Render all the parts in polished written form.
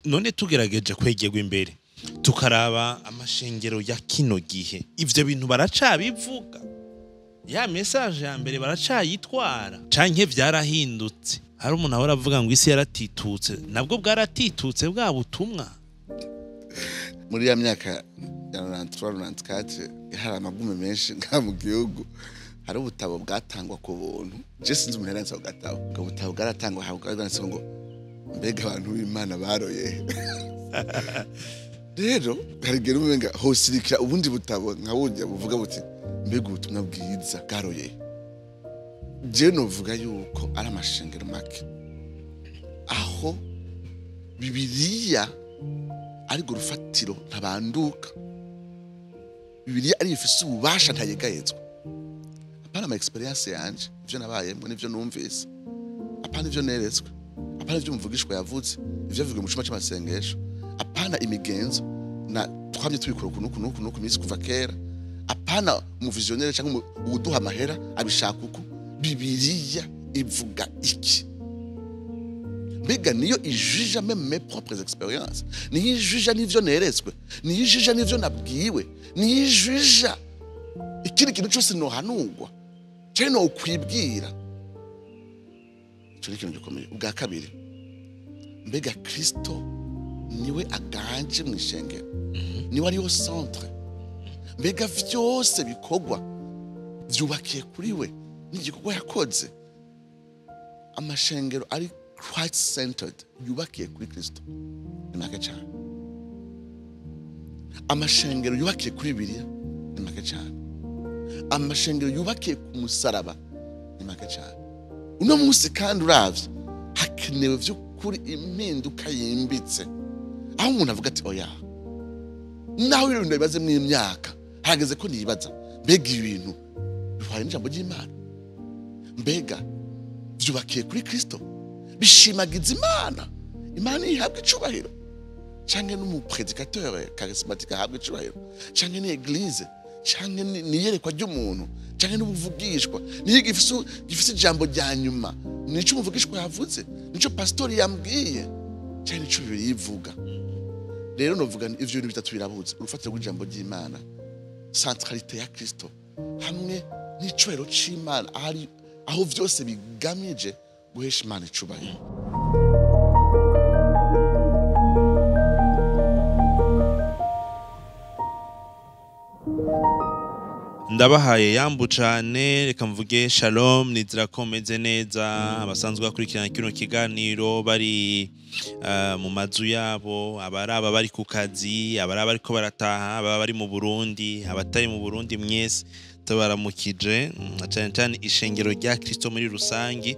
None tugerageje kwegerwa imbere tukaraba amashengero ya kino gihe, ivyo bintu baracabivuga, ya message ya mbere baracayitwara canke vyarahindutse? Hari umuntu ahora avuga ngo isi yaratitutse, nabwo bwaratitutse bwa butumwa. Muri ya myaka ya 93 94 hari amagume menshi nga mu gihugu, hari ubutabo bwatangwa ku buntu. Je sinzi umuntu yaranditse ako gatabo. Ubwo butabo bwaratangwa, bwanditseho ngo mbega abantu b'Imana baroye. Rero hari igihe umenga hosirikira ubundi butabo nka burya buvuga buti mbega ubutumwa bwiza bwaroye. Je novuga yuko ari amashengero make aho Bibiliya ariko rufatiro ntabanduka, Bibiliya ari ifise ububasha ntayegayezwa. Apana ama experience yanje, ivyo nabayemwo n'ivyo numvise, apana ivyo neretswe, apana ivyo umuvugishwa yavuze, ivyo yavugiwe mu cumba c'amasengesho, apana imigenzo na twamye tubikora uku n'uku n'uku n'uku iminsi kuva kera, apana umuvizionnaire canke uwuduha amahera abishaka uku. Bibiliya ivuga iki? Mbega niyo ijija même mes propres expériences, niyo ijija n'ivyo neretswe, niyo ijija n'ivyo nabwiwe, niyo ijija ikindi kintu cyose nohanurwa canke nokwibwira. Ico ni ikintu gikomeye. Ubwa kabiri, mbega Kristo niwe aganje mw'ishengero, niwe ariyo centre. Mbega vyose bikorwa vyubakiye kuri we n'igikorwa yakoze. Amashengero ari Christ centered, yubakiye kuri Kristo, ni make cyane. Amashengero yubakiye kuri Bibiliya ni make cyane. Amashengero yubakiye ku musaraba ni make cyane. Uno munsi kandi uravye hakenewe vy'ukuri impinduka yimbitse, aho umuntu avuga ati oya, naho ibintu bibazemwo imyaka, hageze ko nibaza mbega ibintu bihwanye n'ijambo ry'Imana, mbega vyubakiye kuri Kristo, bishimagiza Imana, Imana ihabwa icubahiro, canke n'umuprédicateur charismatique ahabwa icubahiro, canke ni église, canke niyerekwa ry'umuntu, canke n'ubuvugishwa, niyo gifise ijambo rya nyuma, nico umuvugishwa yavuze, nico pastori yambwiye, canke nico Bibiliya ivuga. Rero novuga ivyo bintu bitatu birabuze: urufatiro rw'ijambo ry'Imana, centralité ya Kristo, hamwe n'icubahiro c'Imana, aho vyose bigamije guhesha Imana icubahiro. Ndabahaye yambu cane, reka mvuge shalom, nizera ko meze neza. Abasanzwe bakurikirana kino kiganiro bari mu mazu yabo, abaraba bari ku kazi, abaraba bariko barataha, ababa bari mu Burundi, abatari mu Burundi, mwese tubaramukije, cane cane ishengero rya Kristo muri rusangi.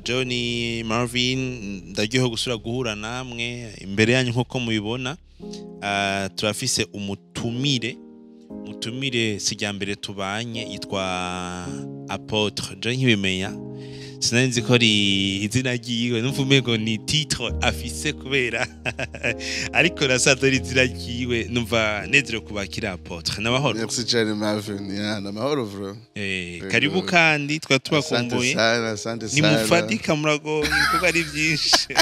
Johnny Marvin, ndaryohewe gusubira guhura namwe imbere yanyu. Nkuko mubibona, turafise umutumire. Mutumire si rya mbere tubanye, yitwa Apôtre. Je nkibimenya sinari nzi ko ari izina ryiwe, numva umengo ni titre afise kubera, ariko nasanze ari izina ryiwe. Numva nezerewe kubakira Apôtre. N'amahoro? Merci cyane Marvin, ya n'amahoro bro. Karibu kandi, twari tubakumbuye. Asante sana, asante sana. Ni mufadika murago, ibikorwa ari byinshi.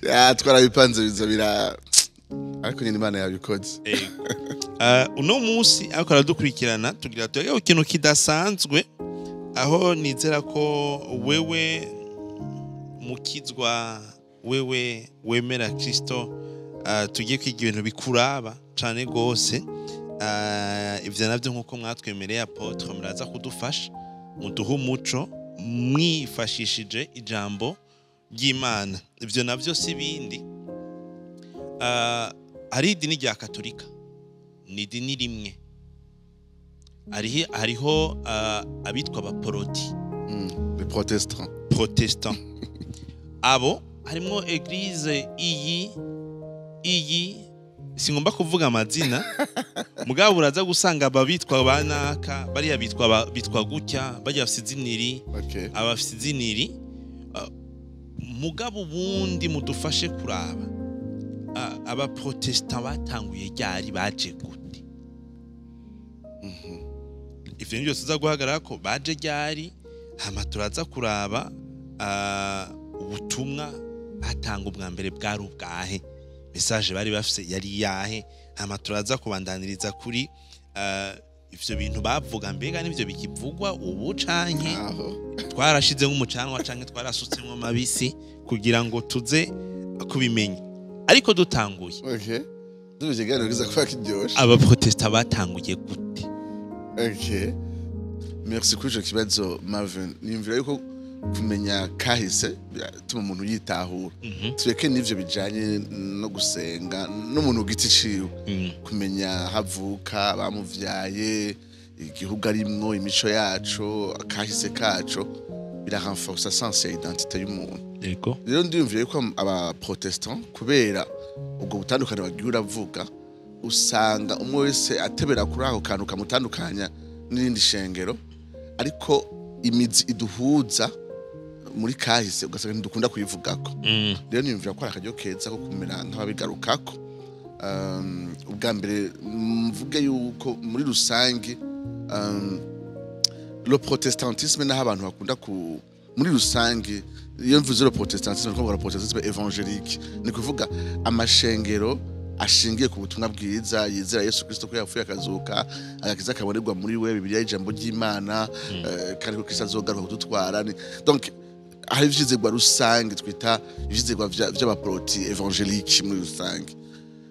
Ya twarabipanze biza bira, ariko nyine Imana yabikoze. Uno munsi ariko aradukurikirana, tugira tuyageho ikintu kidasanzwe, aho nizera ko wewe mukizwa, wewe wemera Kristo, tugiye kwiga ibintu bikuraba cane gose. Ivyo navyo nkuko mwatwemereye, Apôtre, muraza kudufasha muduhe umuco mwifashishije ijambo ry'Imana. Ivyo navyo si bindi, hari idini rya Katolika, ni idini rimwe, hariho abitwa abaporoti, Les protestants. Protestant. Abo harimwo église iyi singomba kuvuga amazina, mugabo uraza gusanga ababitwa banaka bariya bitwa bitwa gutya, bajya bafise iziniri, abafise iziniri. Mugabo ubundi mudufashe kuraba abaprotestant batanguye ryari, baje gute? Ivyo nivyo tuza guhagarara ko, baje ryari, hama turaza kuraba ubutumwa Batanga ubwa mbere bwari ubwahe? Message bari bafise yari yahe? Hama turaza kubandaniriza kuri ivyo bintu bavuga, mbega nivyo bikivugwa ubu canke Aho twarashize nk'umucanwa canke twarasutsemwo mabisi kugira ngo tuze kubimenya? Ariko dutanguye, Okay, ndumva ikiganiro kiza kuba kiryoshe. Abaprotesta batanguye gute? Okay, merci kuri ico kibazo, Marvin. Niyumvira yuko kumenya kahise biratuma umuntu yitahura. Tureke n'ivyo bijanye no gusenga n'umuntu ku giti ciwe, kumenya havuka, abamuvyaye, igihugu arimwo, imico yaco, akahise kaco, birarenforsa sens ya identité y'umuntu. Rero ndiyumviye yuko abaprotestant, kubera ubwo butandukane bagiye uravuga, usanga umwe wese atebera kuri ako kantu kamutandukanya n'irindi shengero, ariko imizi iduhuza muri kahise ugasanga ntidukunda kuyivugako. Rero niyumvira ko ari akaryo keza ko kumera nk'ababigarukako. Ubwa mbere mvuge yuko muri rusange le protestantisme, naho abantu bakunda ku muri rusange, iyo mvuze le protestantisme ni kuvuga le protestantisme évangélique, ni kuvuga amashengero ashingiye ku butumwa bwiza, yizera Yesu Kristo ko yapfuye akazuka, agakiza kabonerwa muri we, Bibiliya ijambo ry'Imana, kandi ko Kristo azogaruka kudutwara. Donc hari ivyizerwa rusange twita ivyizerwa vy'abaproti évangélique muri rusange,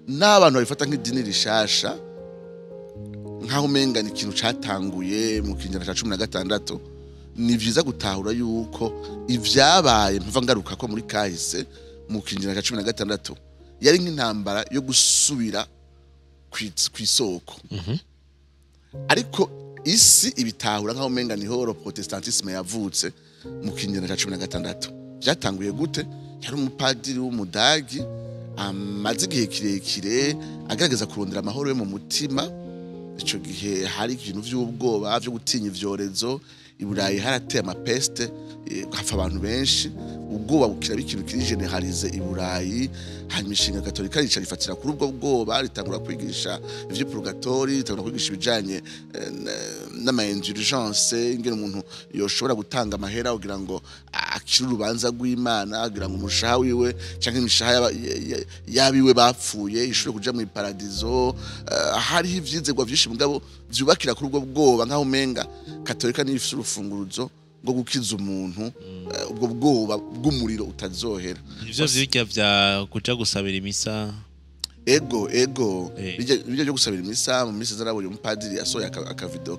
n'abantu babifata nk'idini rishasha, nk'aho umenga ni ikintu catanguye mu kinyejana ca 16. Ni vyiza gutahura yuko ivyabaye, mpava ngaruka ko muri kahise, mu kinyejana ca 16 yari nk'intambara yo gusubira kw'isoko, ariko isi ibitahura nk'aho umenga niho le protestantisme yavutse mu kinyejana ca 16. Vyatanguye gute? Yari umupadiri w'umudagi amaze igihe kirekire agerageza kurondera amahoro yo mu mutima. Ico gihe hari ibintu vy'ubwoba vyo gutinya ivyorezo. I Burayi harateye amapeste, hapfa abantu benshi, ubwoba bukira ikintu kiri généralisé i Burayi. Hanyuma ishinga katolika rica rifatira kuri ubwo bwoba, ritangura kwigisha ivy'ipurgatori, ritangura kwigisha ibijanye n'ama indulgence, ingene umuntu yoshobora gutanga amahera kugira ngo akire urubanza rw'Imana, kugira ngo umushaha wiwe canke imishaha y'abiwe bapfuye ishobore kuja mu iparadizo. Hariho ivyizerwa vyinshi mugabo vyubakira kuri ubwo bwoba, nk'aho umenga katolika niyo ifise urufunguruzo rwo gukiza umuntu ubwo bwoba bw'umuriro utazohera. Ivyo vyirya vya kuja gusabira imisa? Ego. Bijya byo gusabira imisa, mu minsi zarabonye umupadiri yasohoye akavideo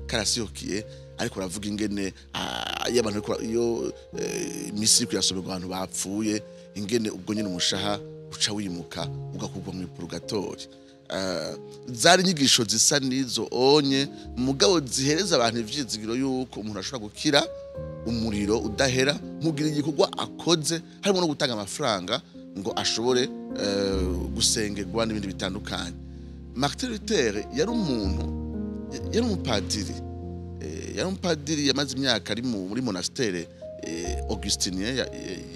karasiyokiye, ariko aravuga ingene iyo abantu iyo imisi iriko irasomerwa abantu bapfuye, ingene ubwo nyene umushaha uca wimuka ugakurwa mu ipurugatori. Zari inyigisho zisa n'izo onye mugabo zihereza abantu ivyizigiro yuko umuntu ashobora gukira umuriro udahera nkugira igikorwa akoze, harimo no gutanga amafaranga ngo ashobore gusengerwa n'ibindi bitandukanye. Martin Luther yari umuntu, yari umupadiri yamaze imyaka ari muri monastère Augustinien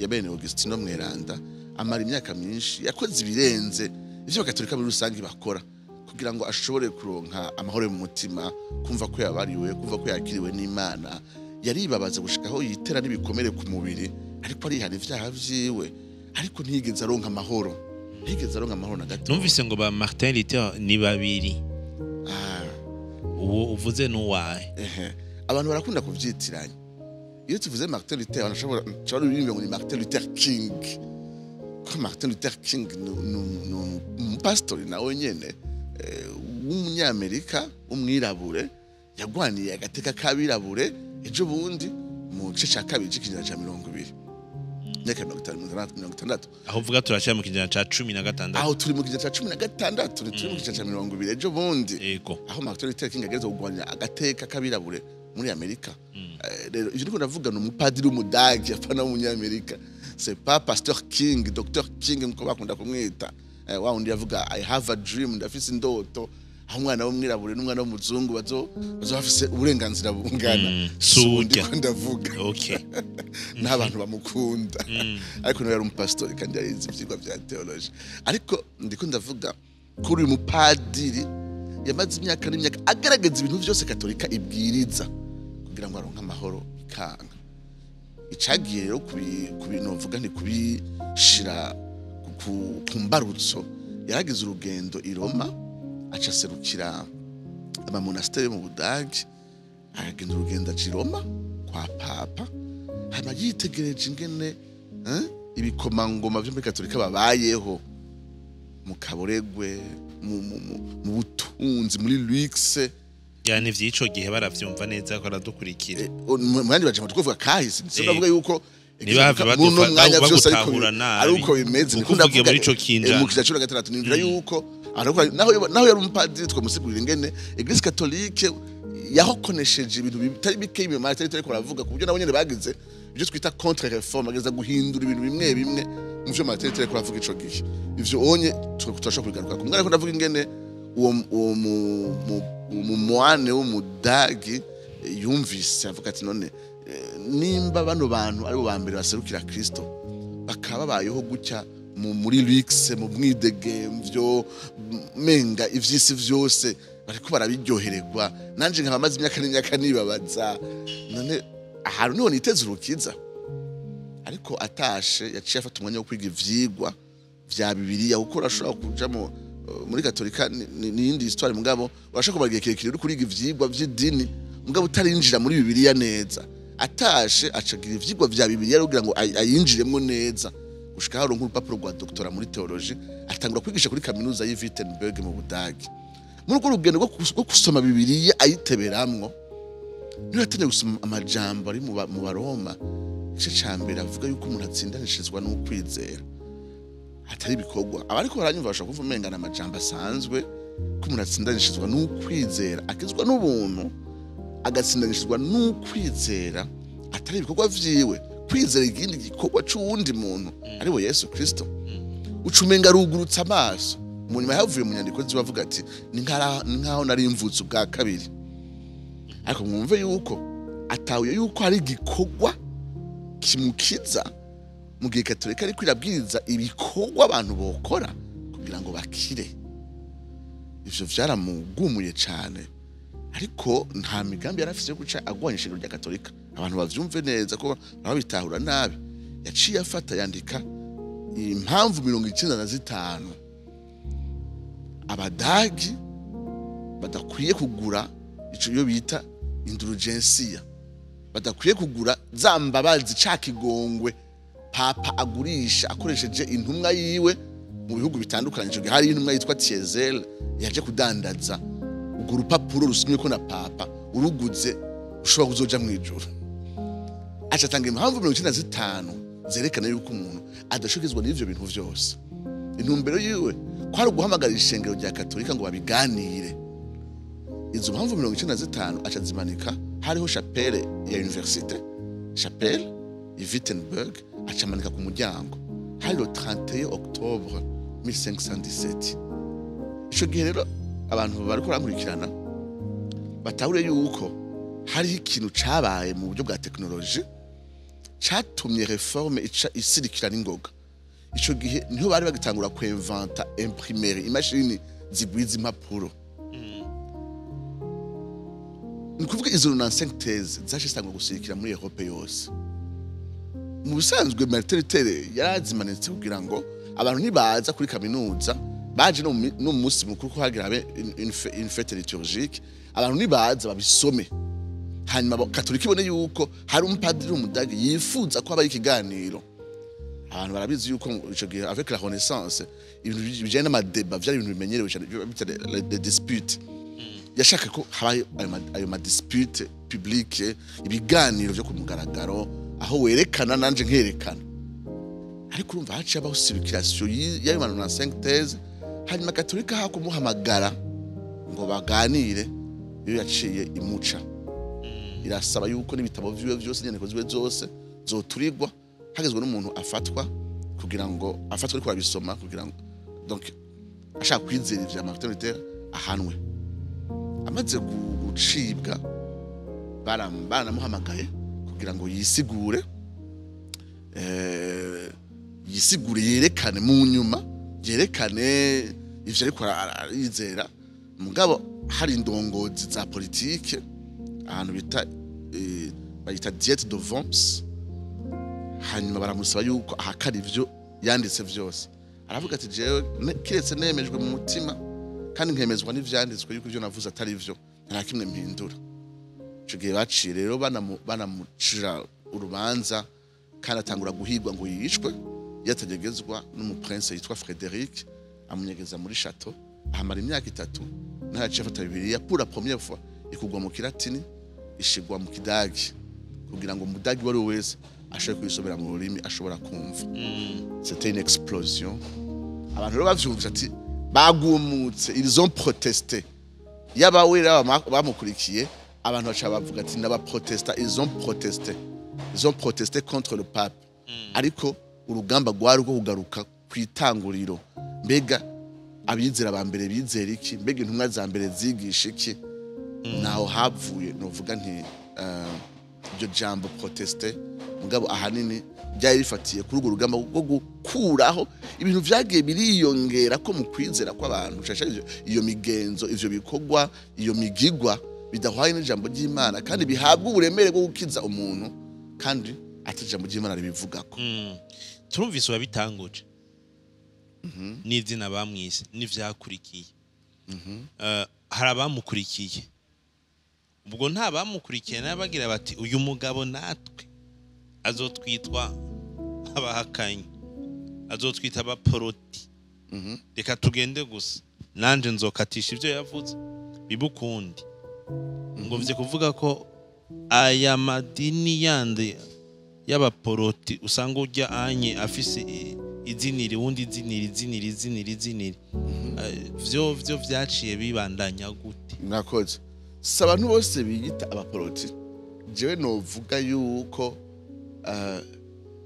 ya bene Augustino Mweranda, amara imyaka myinshi yakoze ibirenze ivyo Abakatolika muri rusange bakora kugira ngo ashobore kuronka amahoro yo mu mutima, kumva ko yabariwe, kumva ko yakiriwe n'Imana. Yaribabaza gushika aho yitera n'ibikomere ku mubiri, ariko arihana ivyaha vyiwe, ariko ntiyigeze aronka amahoro, ntiyigeze aronka amahoro na gato. Numvise ngo ba Martin Luther ni babiri. Uwo uvuze n'uwahe? Ehe. Abantu barakunda kuvyitiranya. Iyo tuvuze Martin Luther, abantu bashobora kubiyumvira ngo ni Martin Luther King, ko Martin Luther King ni umupasitori nawe nyene w'umunyamerika w'umwirabure yagwaniye agateka k'abirabure ejo bundi mu gice ca kabiri c'ikinyejana ca 20, imyaka 50, 60. Aho uvuga turashira mu kinyejana ca 16. Aho turi mu kinyejana ca 16, ntituri mu kinyejana ca 20 ejo bundi, aho Martin Luther King agereza kugwanira agateka k'abirabure muri Amerika. Rero ivyo ndiko ndavuga ni umupadiri w'umudagi, apana w'umunyamerika. C'est pas Pasteur King, Dr King nkuko bakunda kumwita. Wa wundi yavuga "I have a dream", ndafise indoto aho umwana w'umwirabure n'umwana w'umuzungu bazo bafise uburenganzira bungana. Si uwo Surya. ndiko ndavuga n'abantu bamukunda, ariko nawe yari umupasitori kandi yarize ivyigwa vya théologie. Ariko ndiko ndavuga kuri uyu mupadiri yamaze imyaka n'imyaka agaragaza ibintu vyose katolika ibwiriza kugira ngo aronke amahoro, ikanga. Icagiye rero ku bintu mvuga nti kubishira ku mbarutso, yaragize urugendo i Roma, aca aserukira amamonasteri yo mu Budagi, aragenda urugendo aca i Roma kwa Papa, hama yitegereje ingene ibikomangoma vyo muri Katolika babayeho mu kaboregwe, mu butunzi, muri luxe. Yani vy'ico gihe baravyumva neza ko aradukurikira. Mu yandi majambo tukuvuga kahise, si ndavuga yuko Ntibahave muri uno mwanya vyose ariko bagutahura nabi. Ari uko bimeze, niko Kuko uvugiye ndavuga. muri ico kinjana. Mu kijana 16 niyumvira yuko naho yari umupadiri, twamusigurira ingene Église catholique yahokonesheje ibintu bitari bike inyuma atari ariko aravuga, ku buryo nabo nyene bagize ibyo twita contre réforme, bageza guhindura ibintu bimwe bimwe mu vyo Martin Luther ariko aravuga ico gihe. Ivyo onye turashobora kubigaruka kumwe, ariko ndavuga ingene uwo mu moine w'Umudagi yumvise avuga ati: "None nimba bano bantu aribo ba mbere baserukira Kristo bakaba babayeho gutya muri luxe, mu mwidegemvyo, menga ivy'isi vyose bariko barabiryohererwa, nanje nkaba maze imyaka n'imyaka nibabaza, none ahantu niho niteze urukiza?" Ariko atashe yaciye afata umwanya wo kwiga ivyigwa vya Bibiliya, kuko urashobora kuja muri Katolika ni iyindi histoire, mugabo urashobora kumara igihe kirekire uri kuriga ivyigwa vy'idini mugabo utarinjira muri Bibiliya neza. Atashe acagira ivyigwa vya Bibiliya kugira ngo ayinjiremwo neza, gushika aho aronka urupapuro rwa doctorat muri théologie, atangura kwigisha kuri kaminuza y'i Wittenberg mu Budagi. Muri urwo rugendo rwo gusoma Bibiliya ayiteberamwo, niyo yatangiye gusoma amajambo ari mu Baroma igice ca mbere, avuga yuko umuntu atsindanishirizwa n'ukwizera atari ibikorwa. Abariko baranyumva bashobora kuvuga umenga ni amajambo asanzwe, ko umuntu atsindanishirizwa n'ukwizera, akizwa n'ubuntu, agatsindanishirizwa n'ukwizera atari ibikorwa vyiwe, kwizera ikindi gikorwa c'uwundi muntu ari we Yesu Kristo. Uca umenga arugurutse amaso. Mu nyuma yavuye mu nyandiko ziwe avuga ati: Ni nkaho nari mvutse ubwa kabiri." Ariko mwumve yuko atahuye yuko hari igikorwa kimukiza, mu gihe Katolika ariko irabwiriza ibikorwa abantu bokora kugira ngo bakire. Ivyo vyaramugumuye cane, ariko nta migambi yari afise yo guca agwanya ishengero rya Katolika. Abantu bavyumve neza ko nabo bitahura nabi. Yaciye afata yandika impamvu 95 Abadagi badakwiye kugura ico iyo bita indulgensia, badakwiye kugura za mbabazi, ca kigongwe Papa agurisha akoresheje intumwa yiwe mu bihugu bitandukanye. Ico gihe hari intumwa yitwa Tetzel yaje kudandaza urwo rupapuro rusinyweko na Papa, uruguze ushobora kuzoja mu ijuru. Aca atanga impamvu 95 zerekana yuko umuntu adashobozwa n'ivyo bintu vyose. Intumbero yiwe kwari uguhamagara ishengero rya Katolika ngo babiganire. Izo mpamvu 95 aca zimanika hariho chapelle ya université, chapelle i Wittenberg, aca amanika ku muryango. Hari le 31 octobre 1517. Ico gihe rero abantu bariko barankurikirana batahure yuko hariho ikintu cabaye mu buryo bwa technologie catumye réforme ica isirikira n'ingoga. Ico gihe niho bari bagitangura kwinventa imprimerie, imashini zigwiza impapuro. Ni ukuvuga izo 95 thèses zaje zitangura gusirikira muri Europe yose. Mu bisanzwe Martin Luther yarazimanitse kugira ngo abantu nibaza kuri kaminuza, baje no mu munsi mukuru ko hagira habe une fête liturgique, abantu nibaza babisome, hanyuma Katolika ibone yuko hari umupadiri w'Umudage yifuza ko habaho ikiganiro. Abantu barabizi yuko ico gihe avec la Renaissance ibintu bijanye n'ama débats vyari ibintu bimenyerewe cyane, bita les disputes. Yashaka ko habayo ayo ma dispute publique, ibiganiro vyo ku mugaragaro, aho werekana nanje nkerekana. Ariko urumva haciye habaho circulation y'ayo ma 95 thèses, hanyuma Katolika hakumuhamagara ngo baganire, iyo yaciye imuca irasaba yuko n'ibitabo vyiwe vyose, inyandiko ziwe zose zoturigwa, hagezwe n'umuntu afatwa kugira ngo afatwe ariko arabisoma, kugira ngo donc ashaka kwizera ivya Martin Luther ahanwe. Amaze gucibwa, baramuhamagaye kugira ngo yisigure, yisigure yerekane, mu nyuma yerekane ivyo ariko arizera. Mugabo hari indongozi za politike ahantu bita bayita Diète de Worms. Hanyuma baramusaba yuko ahakana ivyo yanditse vyose. Aravuga ati: "Jewe kiretse nemejwe mu mutima kandi nkemezwa n'ivyanditswe yuko ivyo navuze atari vyo, nta kimwe mpindura." Ico gihe baciye rero banamucira urubanza, kandi atangura guhigwa ngo yicwe, yatagegezwa n'umuprince yitwa Frederic, amunyegeza muri château, ahamara imyaka 3. Naho yaciye afata Bibiliya pour la première fois, ikugwa mu Kilatini, ishigwa mu Kidagi, kugira ngo umudagi uwo ari we wese ashobore kuyisomera mu rurimi ashobora kumva. C'était une explosion. Abantu rero bavyumvise ati bagumutse, ils ont protesté. Yaba we rero bamukurikiye, abantu baca bavuga ati n'abaprotesta, ils ont protesté, ils ont protesté contre le pape. Ariko urugamba rwari rwo kugaruka ku itanguriro: mbega abizera ba mbere bizera iki? Mbega intumwa za mbere zigisha iki? Naho havuye novuga nti iryo jambo protester. Mugabo ahanini byari bifatiye kuri urwo rugamba rwo gukuraho ibintu vyagiye biriyongera ko mu kwizera kw'abantu, shasha iyo migenzo, ivyo bikorwa, iyo migigwa bidahwaye n'ijambo ry'Imana, kandi bihabwa uburemere bwo gukiza umuntu, kandi ati ijambo ry'Imana ribivugako. Turumvise uwabitanguje n'izina bamwise n'ivyakurikiye. Hari abamukurikiye. Ubwo nta bamukurikiye n'abagira bati: "Uyu mugabo natwe azotwitwa abahakanyi, azotwita abaporoti, reka tugende gusa, nanje nzokatisha ibyo yavuze bibe ukundi." Ngo mvye kuvuga ko aya madini yandi y'abaporoti usanga ujya anye afise iziniri, wundi iziniri, iziniri, iziniri, iziniri. Vyo vyaciye bibandanya gute? Mwakoze. Si abantu bose biyita abaporoti. Jewe novuga yuko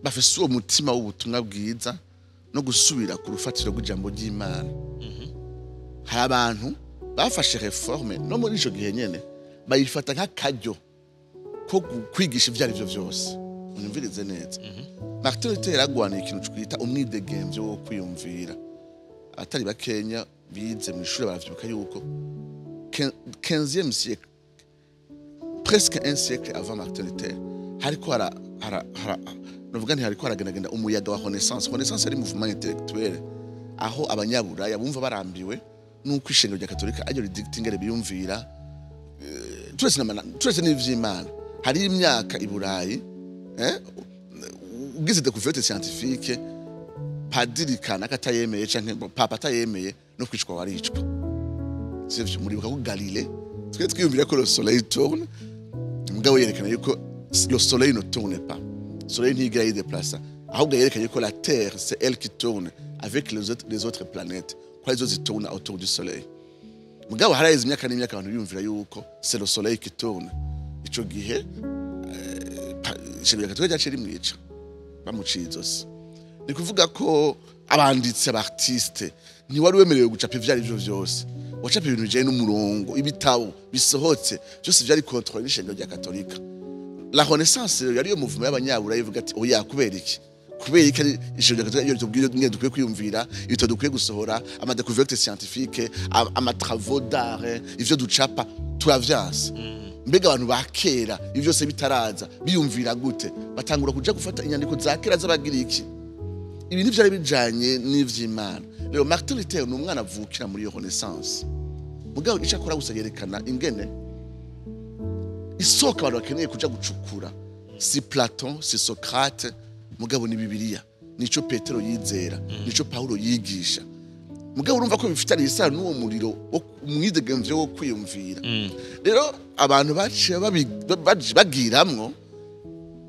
bafise uwo mutima w'ubutumwa bwiza no gusubira ku rufatiro rw'ijambo ry'Imana. Hari abantu bafashe réforme no muri ico gihe nyene, bayifata nk'akaryo ko kwigisha ivyo ari vyo vyose. Unyumvirize neza: Martin Luther yaragwaniye ikintu twita umwidegemvyo wo kwiyumvira. Abatari bakenya bize mu ishuri baravyibuka yuko 15e siècle, presque un siècle avant Martin Luther, hariko hara novuga nti hariko haragendagenda umuyaga wa Renaissance. Renaissance ari mouvement intellectuel aho abanyaburaya bumva barambiwe nuko ishengero rya Katolika ariryo ridicta ingene biyumvira, turetse n'ivy'Imana. Hari imyaka i Burayi, ugize découverte scientifique, padiri kanaka atayemeye canke papa atayemeye, no kwicwa waricwa. Sivyo? Muribuka ko Galilée, twe twiyumvira ko le soleil tourne, mugabo yerekana yuko le soleil ne tourne pas, soleil ntigera yideplaça, ahubwo yerekanye ko la terre, c'est elle qui tourne avec les autres planètes, ko arizo zitourne autour du soleil. Mugabo haraheze imyaka n'imyaka abantu biyumvira yuko c'est le soleil qui tourne. Ico gihe ishengero rya Katolika ryaciye rimwica, bamuciye izosi. Ni kuvuga ko abanditsi, abartiste, ntiwari wemerewe gucapa ivyo ari vyo vyose, wacapa ibintu bijanye n'umurongo. Ibitabo bisohotse byose vyari contrôlé n'ishengero rya Katolika. La Renaissance rero yari yo mouvement y'abanyaburayi ivuga ati: "Oya, kubera iki? Kubera iki ari ishengero rya Katolika iyo ritubwira ingene dukwiye kwiyumvira, ibitabo dukwiye gusohora, ama découverte scientifique, ama travaux d'art, ivyo ducapa turavyanse? Mbega abantu ba kera, ibyo byose bitaraza, biyumvira gute?" Batangura kuja gufata inyandiko za kera z'Abagiriki, ibintu vyari bijanye n'ivy'Imana. Rero Martin Luther ni umwana avukira muri iyo Renaissance. Mugabo ico akora gusa, yerekana ingene isoko abantu bakeneye kuja gucukura si Platon, si Socrate, mugabo ni Bibiliya, nico Petero yizera, nico Paulo yigisha. Mugabo urumva ko bifitanye isano n'uwo muriro wo umwidegemvyo wo kwiyumvira. Rero abantu baciye bagiramwo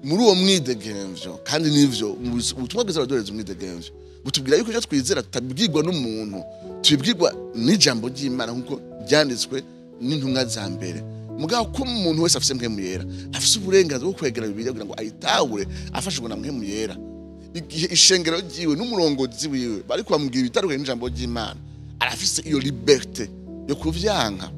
muri uwo mwidegemvyo, kandi nivyo ubutumwa bwiza buraduhereza umwidegemvyo, butubwira yuko ivyo twizera tutabwirwa n'umuntu, tubibwirwa n'ijambo ry'Imana nk'uko ryanditswe n'intumwa za mbere. Mugabo ko umuntu wese afise Mpwemu Yera, afise uburenganzira bwo kwegera Bibiliya kugira ngo ayitahure afashijwe na Mpwemu Yera. Igihe ishengero ryiwe n'umurongozi wiwe bariko bamubwira ibitandukanye n'ijambo ry'Imana, arafise iyo liberté yo kuvyanka.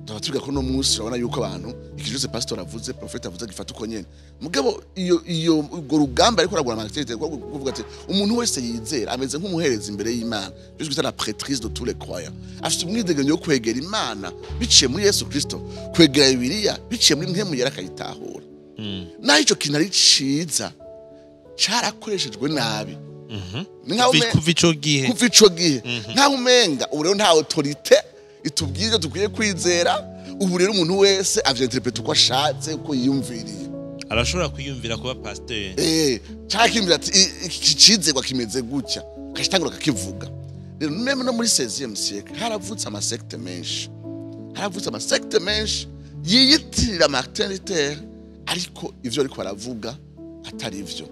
Tuba tuvuga ko no munsi urabona yuko abantu ikintu cyose pastor avuze, prophète avuze, gifata uko nyene. Mugabo iyo urwo rugamba ariko aragura Martin Luther, kuvuga ati umuntu wese yizera ameze nk'umuherezi imbere y'Imana, byo twita la prêtrise de tous les croyants, afite umwidegemvyo wo kwegera Imana biciye muri Yesu Kristo, kwegera Bibiliya biciye muri Mpwemu Yera, akayitahura. Naho ico kintu ari ciza. Carakoreshejwe nabi. Ni nkaho Kuva ico gihe. Kuva ico gihe, nkaho umenga ubu rero nta autorité itubwira ibyo dukwiye kwizera. Ubu rero umuntu wese avyinterpreta uko ashatse, uko yiyumviriye. Arashobora kwiyumvira kuba pasteur. Canke akiyumvira ati: "Iki cizerwa kimeze gutya," akagitangura akakivuga. Rero même no muri 16e siècle haravutse amasectes menshi, haravutse amasectes menshi yiyitirira Martin Luther, ariko ivyo ariko baravuga atari ivyo.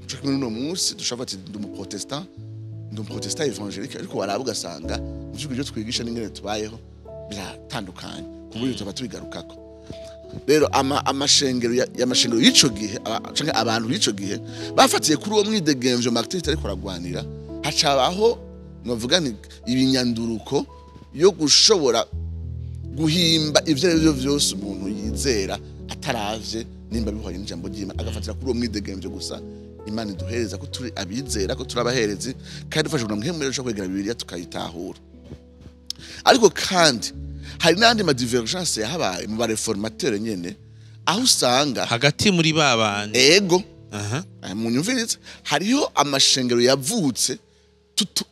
Ico kimwe n'uno munsi dushobora ati: "Ndi umuprotestant, ndi umuprotestant évangélique," ariko waraba ugasanga mu vy'ukuri ivyo twigisha n'ingene tubayeho biratandukanye, ku buryo tuba tubigarukako. Rero amashengero y'amashengero y'ico gihe, canke abantu b'ico gihe bafatiye kuri uwo mwidegemvyo Martin Luther ariko aragwanira, hacabaho, novuga nti, ibinyanduruko yo gushobora guhimba ivyo ari byo vyose umuntu yizera, ataravye nimba bihwanye n'ijambo ry'Imana, agafatira kuri uwo mwidegemvyo gusa Imana iduhereza, ko turi abizera, ko turi abaherezi, kandi dufashijwe na Mpwemu rero dushobora kwegera Bibiliya tukayitahura. Ariko kandi hari n'andi ma divergences yahabaye mu baréformateurs nyene, aho usanga Hagati muri ba bandi. Ego. Munyumvirize, hariho amashengero yavutse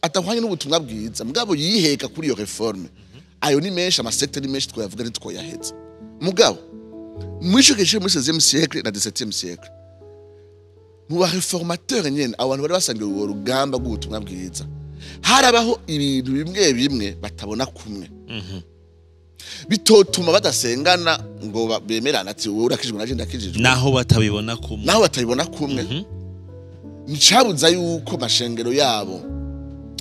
adahwanye n'ubutumwa bwiza, mugabo yiheka kuri iyo réforme. Ayo ni menshi, amasectes ni menshi, twayavuga ntitwoyaheza. Mugabo muri ico gihe, muri 16e siècle na 17e siècle, mu baréformateurs nyene, abo bantu bari basangiye urwo rugamba rw'ubutumwa bwiza, harabaho ibintu bimwe bimwe batabona kumwe, bitotuma badasengana ngo bemerane ati: "Wowe urakijijwe, naje ndakijijwe." Naho batabibona kumwe. Naho batabibona kumwe, nticabuza yuko mashengero yabo,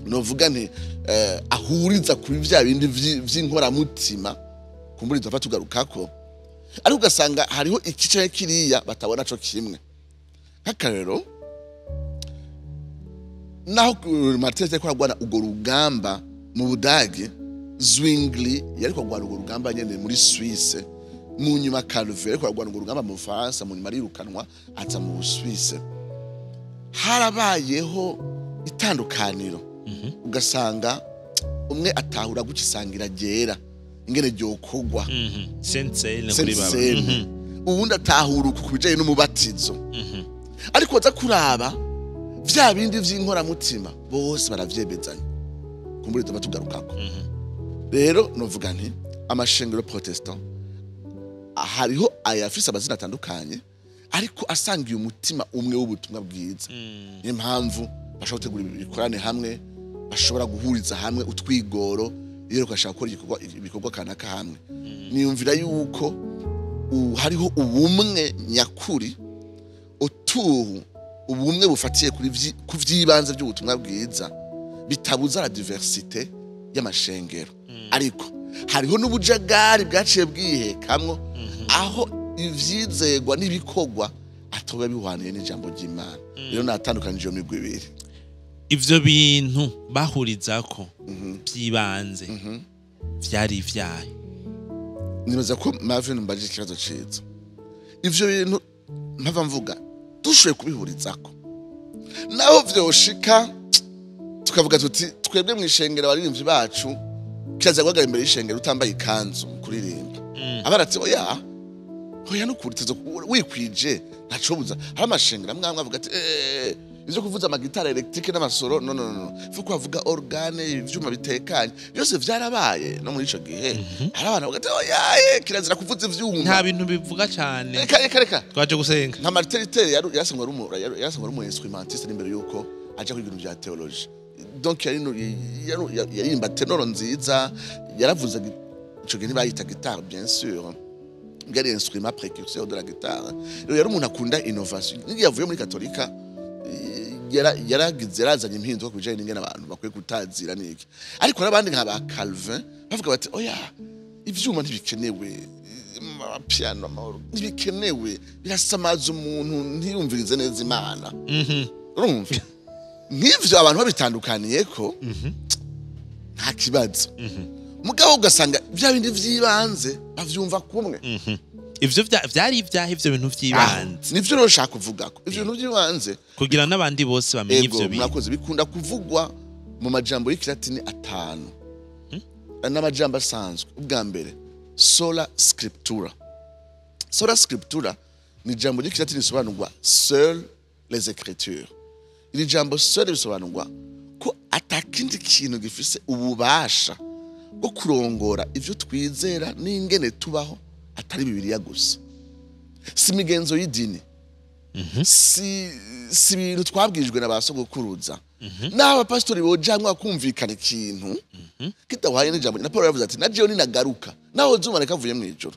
novuga nti, ahuriza kuri vya bindi vy'inkoramutima, kumbura tuva tugarukako. Ariko ugasanga hariho iki canke kiriya batabona co kimwe. Nk'akarero, naho Martin yariko aragwana urwo rugamba mu Budage, Zwingli yariko aragwana urwo rugamba nyene muri Suisse, mu nyuma Calvin yariko aragwana urwo rugamba mu Bufaransa, mu nyuma arirukanwa aza mu Busuwise. Harabayeho itandukaniro, ugasanga umwe atahura gutya isangira ryera ingene ryokogwa, Sainte Cène kuri baba. Sainte Cène. Uwundi atahura uku ku bijanye n'umubatizo. Ariko waza kuraba vya bindi vy'inkoramutima, bose baravyemezanya, kumbura tuba tugarukako. Rero novuga nti amashengero protestant hariho ayafise amazina atandukanye, ariko asangiye umutima umwe w'ubutumwa bwiza. Niyo mpamvu bashobora gutegura ibikorane hamwe, bashobora guhuriza hamwe utwigoro iyo bagashaka gukora ibikorwa kanaka hamwe. Niyumvira yuko hariho ubumwe nyakuri utuhu, ubumwe bufatiye kuri ku vy'ibanze by'ubutumwa bwiza, bitabuza la diversité y'amashengero. Ariko hariho n'ubujagari bwaciye bwihekamwo, aho ivyizegwa n'ibikorwa atoba bihwaniye n'ijambo ry'Imana. Rero natandukanije iyo migwi ibiri. Ivyo bintu bahurizako by'ibanze vyari ivyahe? Nibaza ko Marvin mbajije ikibazo ciza. Ivyo bintu mpava mvuga dushoboye kubihurizako, naho vyoshika tukavuga tuti: "Twebwe mw'ishengero abaririmbyi bacu kirazira guhagarara imbere y'ishengero utambaye ikanzu mu kuririmba." Abana ati: "Oya, oya, nukuri tuzo wikwije ntacobuza." Hari amashengero amwe amwe avuga ati: "Ivyo kuvuza amagitari électrique n'amasolo, no, no, no, faut ko bavuga organe, ivyuma bitekanye." Byose vyarabaye no muri ico gihe. Hari abantu bavuga ati: "Oya, kirazira kuvuza ivyuma." Nta bintu bivuga cane. Reka, reka, reka. Twaje gusenga. Nka Martin Luther yarasanzwe ari umu instrumentiste imbere yuko aja kwiga ibintu vya théologie. Donc yaririmba ténor nziza, yaravuza ico gihe ntibayita guitare bien sûr, yari instrument précurseur de la guitare. Rero yari umuntu akunda innovation. N'igihe yavuye muri katolika, yaragize, yarazanye impinduka ku bijanye n'ingene abantu bakwiye kutazira n'iki. Ariko hari abandi nka ba Calvin bavuga bati: "Oya, ivyuma ntibikenewe, amapiano ntibikenewe, birasamaza umuntu ntiyumvirize neza Imana." Urumva nk'ivyo abantu babitandukaniye ko nta kibazo, mugabo ugasanga vya bindi vy'ibanze bavyumva kumwe. Ivyo vyari ivyahe, ivyo bintu vy'ibanze? Nivyo rero nshaka kuvugako, ivyo bintu vy'ibanze. Kugira n'abandi bose bamenye Ego. ivyo bintu. Murakoze. Bikunda kuvugwa mu majambo y'ikilatini atanu n'amajambo asanzwe. Ubwa mbere, sola scriptura. Sola scriptura ni ijambo ry'ikilatini risobanurwa seul. les Écritures. Iri jambo seul bisobanurwa ko atakindi kintu gifise ububasha bwo kurongora ivyo twizera n'ingene tubaho atari Bibiliya gusa. Si imigenzo y'idini, si ibintu twabwirijwe na ba sogokuruza, n'aho abapasitori bojamwa kumvikana ikintu kidahwanye n'ijambo. Na Paul yavuze ati: "Na jewe ninagaruka naho zuba kavuye mu ijoro."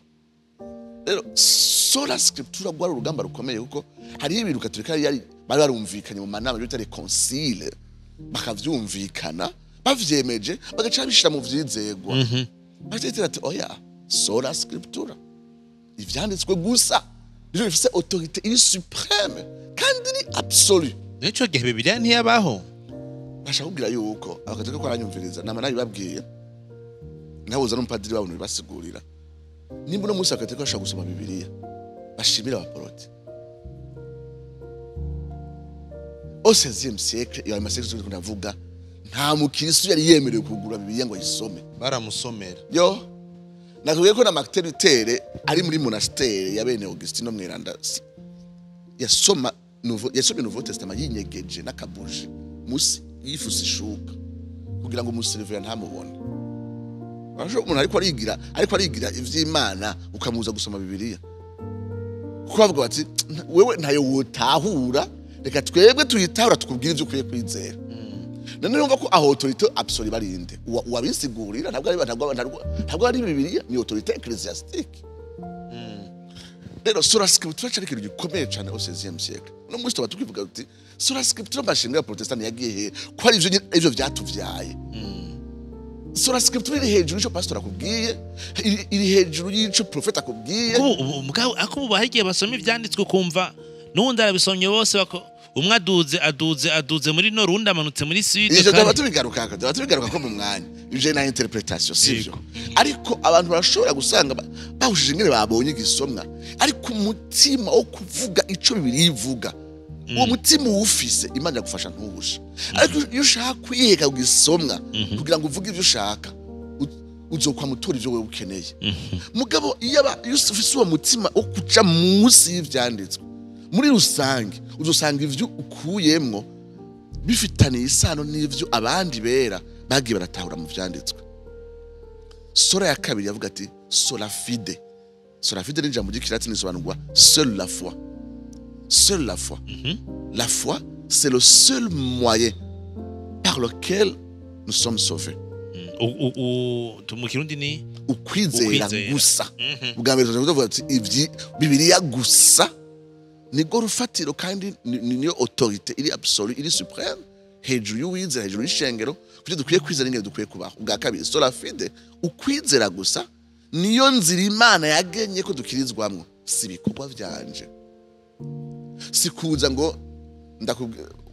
Rero sola scriptura rwari urugamba rukomeye, kuko hariho ibintu Katolika yari bari barumvikanye mu manama bita les conciles, bakavyumvikana, bavyemeje, bagaca babishira mu vyizegwa. Bagatera ati: "Oya, sola scriptura, ivyanditswe gusa nivyo bifise autorité iri suprême kandi iri absolue." Nico gihe Bibiliya ntiyabaho. Bashaka kubwira yuko abakatolika ko aranyumviriza, nama nabibabwiye, nkabuza n'umupadiri wabo bibasigurira. Nimba uno munsi abakatolika bashaka gusoma Bibiliya, bashimira abaporoti. Au 16e siècle, iyo ayo masekuru turiko ndavuga, nta mukristo yari yemerewe kugura Bibiliya ngo ayisome. Baramusomera. Yo nakubwiye ko na Martin Luther ari muri monastère ya bene Augustino Mweranda yasoma Nouveau, yasomye Nouveau Testament yinyegeje n'akabuji musi, yifuse ishuka kugira ngo umuserivera ntamubone. Arasho umuntu ariko arigira ivy'Imana, ukamuza gusoma Bibiliya, kuko bavuga bati: "Wewe ntayo wotahura, reka twebwe tuyitahura tukubwire ivyo ukwiye kwizera." None urumva ko aho autorité absolue barinde uwabisigurira ntabwo ari Bibiliya, ni autorité ecclésiastique. Rero sola scriptura cari ikintu gikomeye cyane au 16e siècle. No munsi tuba tukivuga tuti: "Sola scriptura, amashinga ya Protestant yagiye he?" Ko ari ivyo nyene, ivyo vyatuvyaye. Sola scriptura iri hejuru y'ico pastor akubwiye, iri hejuru y'ico prophète akubwiye. Ako ubu hari igihe basoma ivyanditswe ukumva n'uwundi arabisomye, bose bako umwe aduze muri nord, uwundi amanutse muri sud. Ivyo tuba tubigaruka ko mu mwanya ivyo na interpretation sivyo, ariko abantu barashobora gusanga bahushije ingene babonye igisomwa, ariko umutima wo kuvuga ico Bibiliya ivuga, uwo mutima uwufise, Imana iragufasha ntuhushe. Ariko iyo ushaka kwiheka ku gisomwa kugira ngo uvuge ivyo ushaka, uzokwama utora ivyo wewe ukeneye. Mugabo iyo ufise uwo mutima wo kuca munsi y'ivyanditswe muri rusange, uzosanga ivyo ukuyemwo bifitaniye isano n'ivyo abandi bera bagiye baratahura mu vyanditswe. Sola ya kabiri yavuga ati: "Sola fide." Sola fide ni ijambo ry'ikilatini risobanurwa seule la foi, seule la foi. La foi, c'est le seul moyen par lequel nous sommes sauvés. Mu Kirundi ni ukwizera ukwizera. Gusa. Bwa mbere tuvuga ati ivyi Bibiliya gusa nibwo rufatiro kandi niyo autorité iri absolue, iri suprême, hejuru y'uwizera, hejuru y'ishengero, kuko dukwiye kwizera ingene dukwiye kubaho. Ubwa kabiri, sola fide, ukwizera gusa niyo nzira Imana yagenye ko dukirizwamwo. Si ibikorwa vyanje, si kuza ngo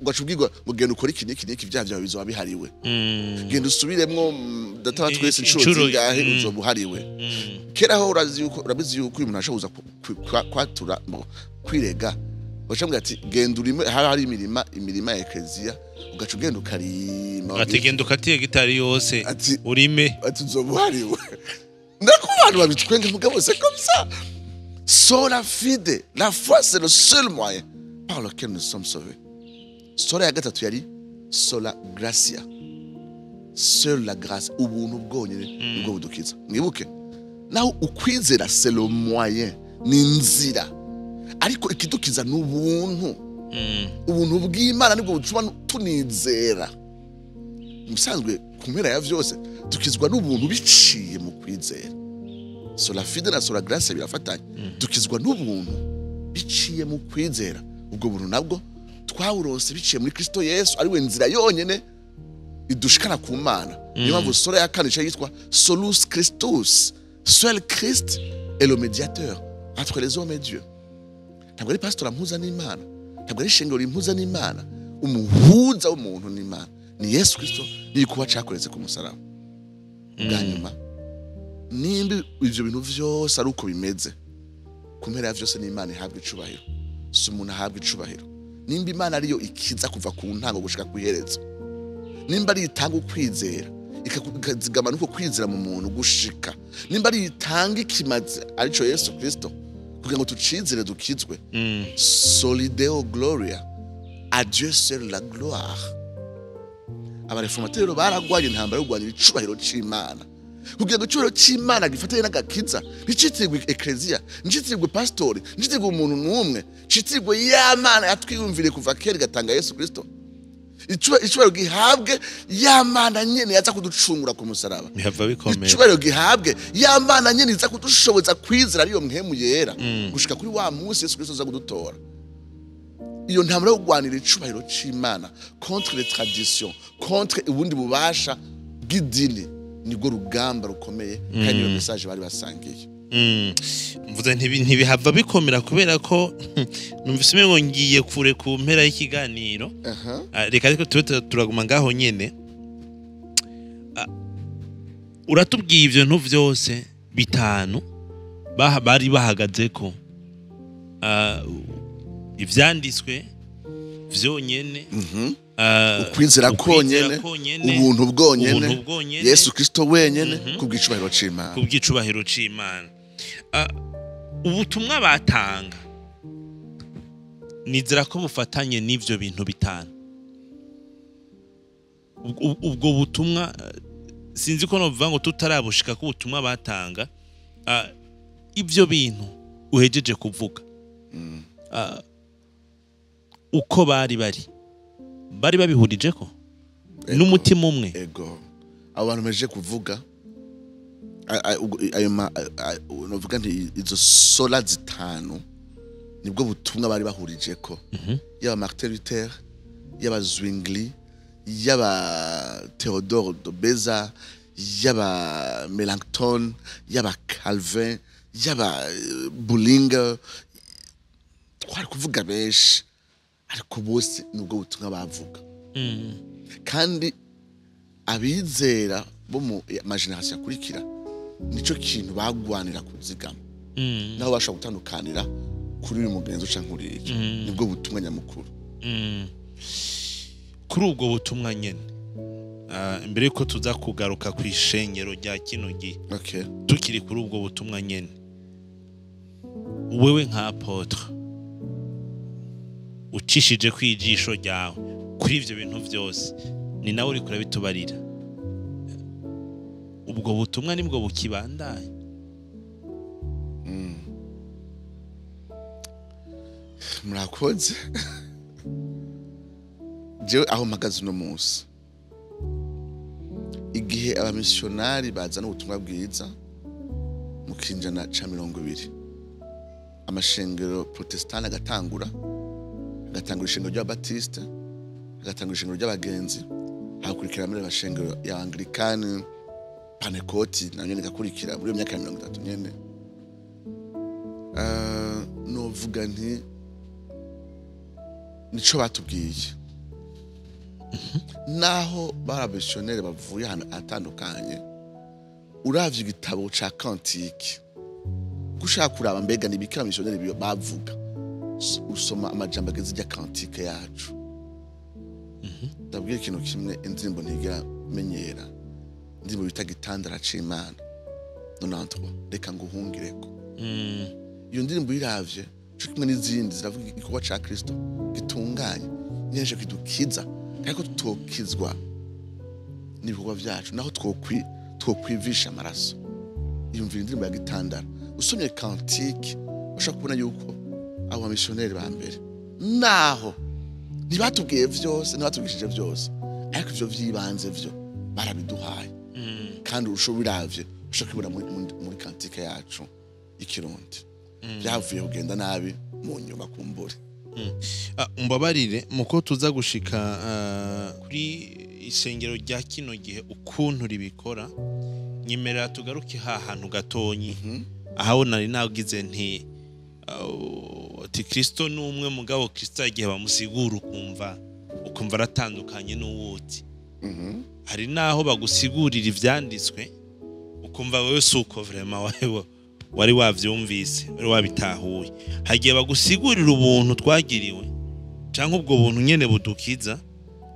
ugaca ubwirwa ngo genda ukore iki n'iki n'iki, ibyaha byawe bizoba bihariwe, genda usubiremwo, data wa twese inshuro zingahe, uzoba uhariwe. Kera ho urabizi yuko uyu muntu ashobora kuza kwatura kwirega, bacambwira ati: "Genda urime." Hari imirima ya ekleziya, ugaca ugenda ukarima. Ati: "Genda ukatiye gitari yose Ati urime." Ati: "Uzoba uhariwe." Ndako abantu babitwenga, mugabo c'est comme ça. Sola fide, la foi, c'est le seul moyen par lequel nous sommes sauvés. Sola ya gatatu yari sola gratia, seule la grâce, ubuntu bwonyine nibwo budukiza. Mwibuke naho ukwizera c'est le moyen, ni inzira, ariko ikidukiza ni ubuntu. Ubuntu bw'Imana nibwo butuma tunizera. Musanzwe ku mpera ya vyose dukizwa n'ubuntu biciye mu kwizera. Sola fide na sola gratia birafatanye. Dukizwa n'ubuntu biciye mu kwizera. Ubwo buntu nabwo twawuronse biciye muri Kristo Yesu, ari we nzira yonyene idushikana ku Mana. Niyo mpamvu sola ya kane ica yitwa solus Christus, seul Christ est le médiateur entre les hommes et Dieu. Ntabwo ari pasitora mpuza n'Imana, ntabwo ari ishengero rimpuza n'Imana. Umuhuza w'umuntu n'Imana ni Yesu Kristo n'igikuba cakoretse ku musaraba. Bwa nyuma, nimba ivyo bintu vyose ari uko bimeze, ku mpera ya vyose n'Imana ihabwa icubahiro, si umuntu ahabwa icubahiro. Nimba Imana ariyo ikiza kuva ku ntango gushika ku iherezo, nimba ari itanga ukwizera, ikazigama n'uko kwizera mu muntu gushika, nimba ari itanga ikimazi arico Yesu Kristo kugira ngo tucizere dukizwe, soli Deo gloria. À Dieu seul la gloire. Abareformateri baragwanye intambara yo kurwanya icubahiro c'Imana, kugira ngo icubahiro c'Imana gifatanye n'agakiza nticitirirwe ekleziya, nticitirirwe pasitori, nticitirirwe umuntu n'umwe, citirirwe ya Mana yatwiyumviriye kuva kera igatanga Yesu Kristo. Icubahiro gihabwe ya Mana nyene yaza kuducungura ku musaraba. Bihava bikomera. Icubahiro gihabwe ya Mana nyene iza kudushoboza kwizera, ariyo Mpwemu Yera, gushika kuri wa munsi Yesu Kristo aza kudutora. Iyo ntambara yo kurwanira icubahiro c'Imana contre les traditions, contre ubundi bubasha bw'idini, nibwo rugamba rukomeye kandi niyo message bari basangiye. Mvuze ntibihava bikomera kubera ko numvise umengo ngiye kure ku mpera y'ikiganiro. Reka ariko tube turaguma ngaho nyene. Uratubwiye ivyo bintu vyose bitanu bari bahagazeko, ivyanditswe vyonyene, ukwizera ukwizera konyene, konyene, ubuntu bwonyene, ubuntu bwonyene, Yesu Kristo wenyene, kubw'icubahiro c'Imana. Kubw'icubahiro c'Imana. Ubutumwa batanga nizera ko bufatanye n'ivyo bintu bitanu. Ubwo butumwa, sinzi ko novuga ngo tutarabushika ko ubutumwa batanga, ivyo bintu uhejeje kuvuga, uko bari babihurijeko n'umutima umwe? Ego, abo bantu meje kuvuga ayo novuga nti izo sola zitanu nibwo butumwa bari bahurijeko, yaba Martin Luther, yaba Zwingli, yaba Theodore de Beza, yaba Melanchthon, yaba Calvin, yaba Bullinger. Twari kuvuga benshi, ariko bose nubwo butumwa bavuga. Kandi abizera bo mu ma générations akurikira nico kintu bagwanira kuzigama, naho bashobora gutandukanira kuri uyu mugenzo canke uriya, nibwo butumwa nyamukuru. Kuri ubwo butumwa nyene, imbere yuko tuza kugaruka ku ishengero rya kino gihe, tukiri kuri ubwo butumwa nyene, wewe nka apôtre, ucishije ku ijisho ryawe kuri ivyo bintu vyose, ni nawe uriko urabitubarira, ubwo butumwa nibwo bukibandanya? Murakoze. Jewe aho mpagaze uno munsi, igihe abamisiyonari bazana ubutumwa bwiza mu kinjana ca 20, amashengero protestani agatangura, agatangura ishengero ry'ababatiste, agatangura ishengero ry'abagenzi, hakurikira muri amashengero ya Anglikani, Pantekoti nayo nyene igakurikira muri iyo myaka ya 30 nyene. Novuga nti nico batubwiye, naho bari abamisiyoneri bavuye ahantu atandukanye. Uravye igitabo ca Cantique, gushaka kuraba mbega nibiki abamisiyoneri bavuga, usoma amajambo ageze irya Cantique yacu. Ndabwira ikintu kimwe, indirimbo ntigera menyera, indirimbo bita Gitandara c'Imana 93, reka nguhungireko. Iyo ndirimbo uyiravye co kimwe n'izindi, ziravuga igikorwa ca Kristo gitunganye nyeje kidukiza, ariko tutokizwa n'ibikorwa vyacu naho twokwivisha amaraso. Yumvira indirimbo ya Gitandara, usomye Cantique, ushobora kubona yuko abo bamisiyoneri ba mbere, naho ntibatubwiye vyose, ntibatubwishije vyose, ariko ivyo vy'ibanze vyo barabiduhaye. Kandi urusha ubiravye ushobora kubibona muri cantique yacu y'ikirundi. Byavuye kugenda nabi mu nyuma kumbure. Umbabarire, muko tuza gushika kuri isengero rya kino gihe ukuntu ribikora, nyemerera tugaruke ha hantu gatonyi aho nari nagize nti ati Kristo ni umwe, mugabo Kristo igihe bamusigura ukumva aratandukanye n'uwuti. Hari naho bagusigurira ivyanditswe ukumva wewe suko vraiment wewe wari wavyumvise, wari wabitahuye. Hagiye bagusigurira ubuntu twagiriwe canke ubwo buntu nyene budukiza,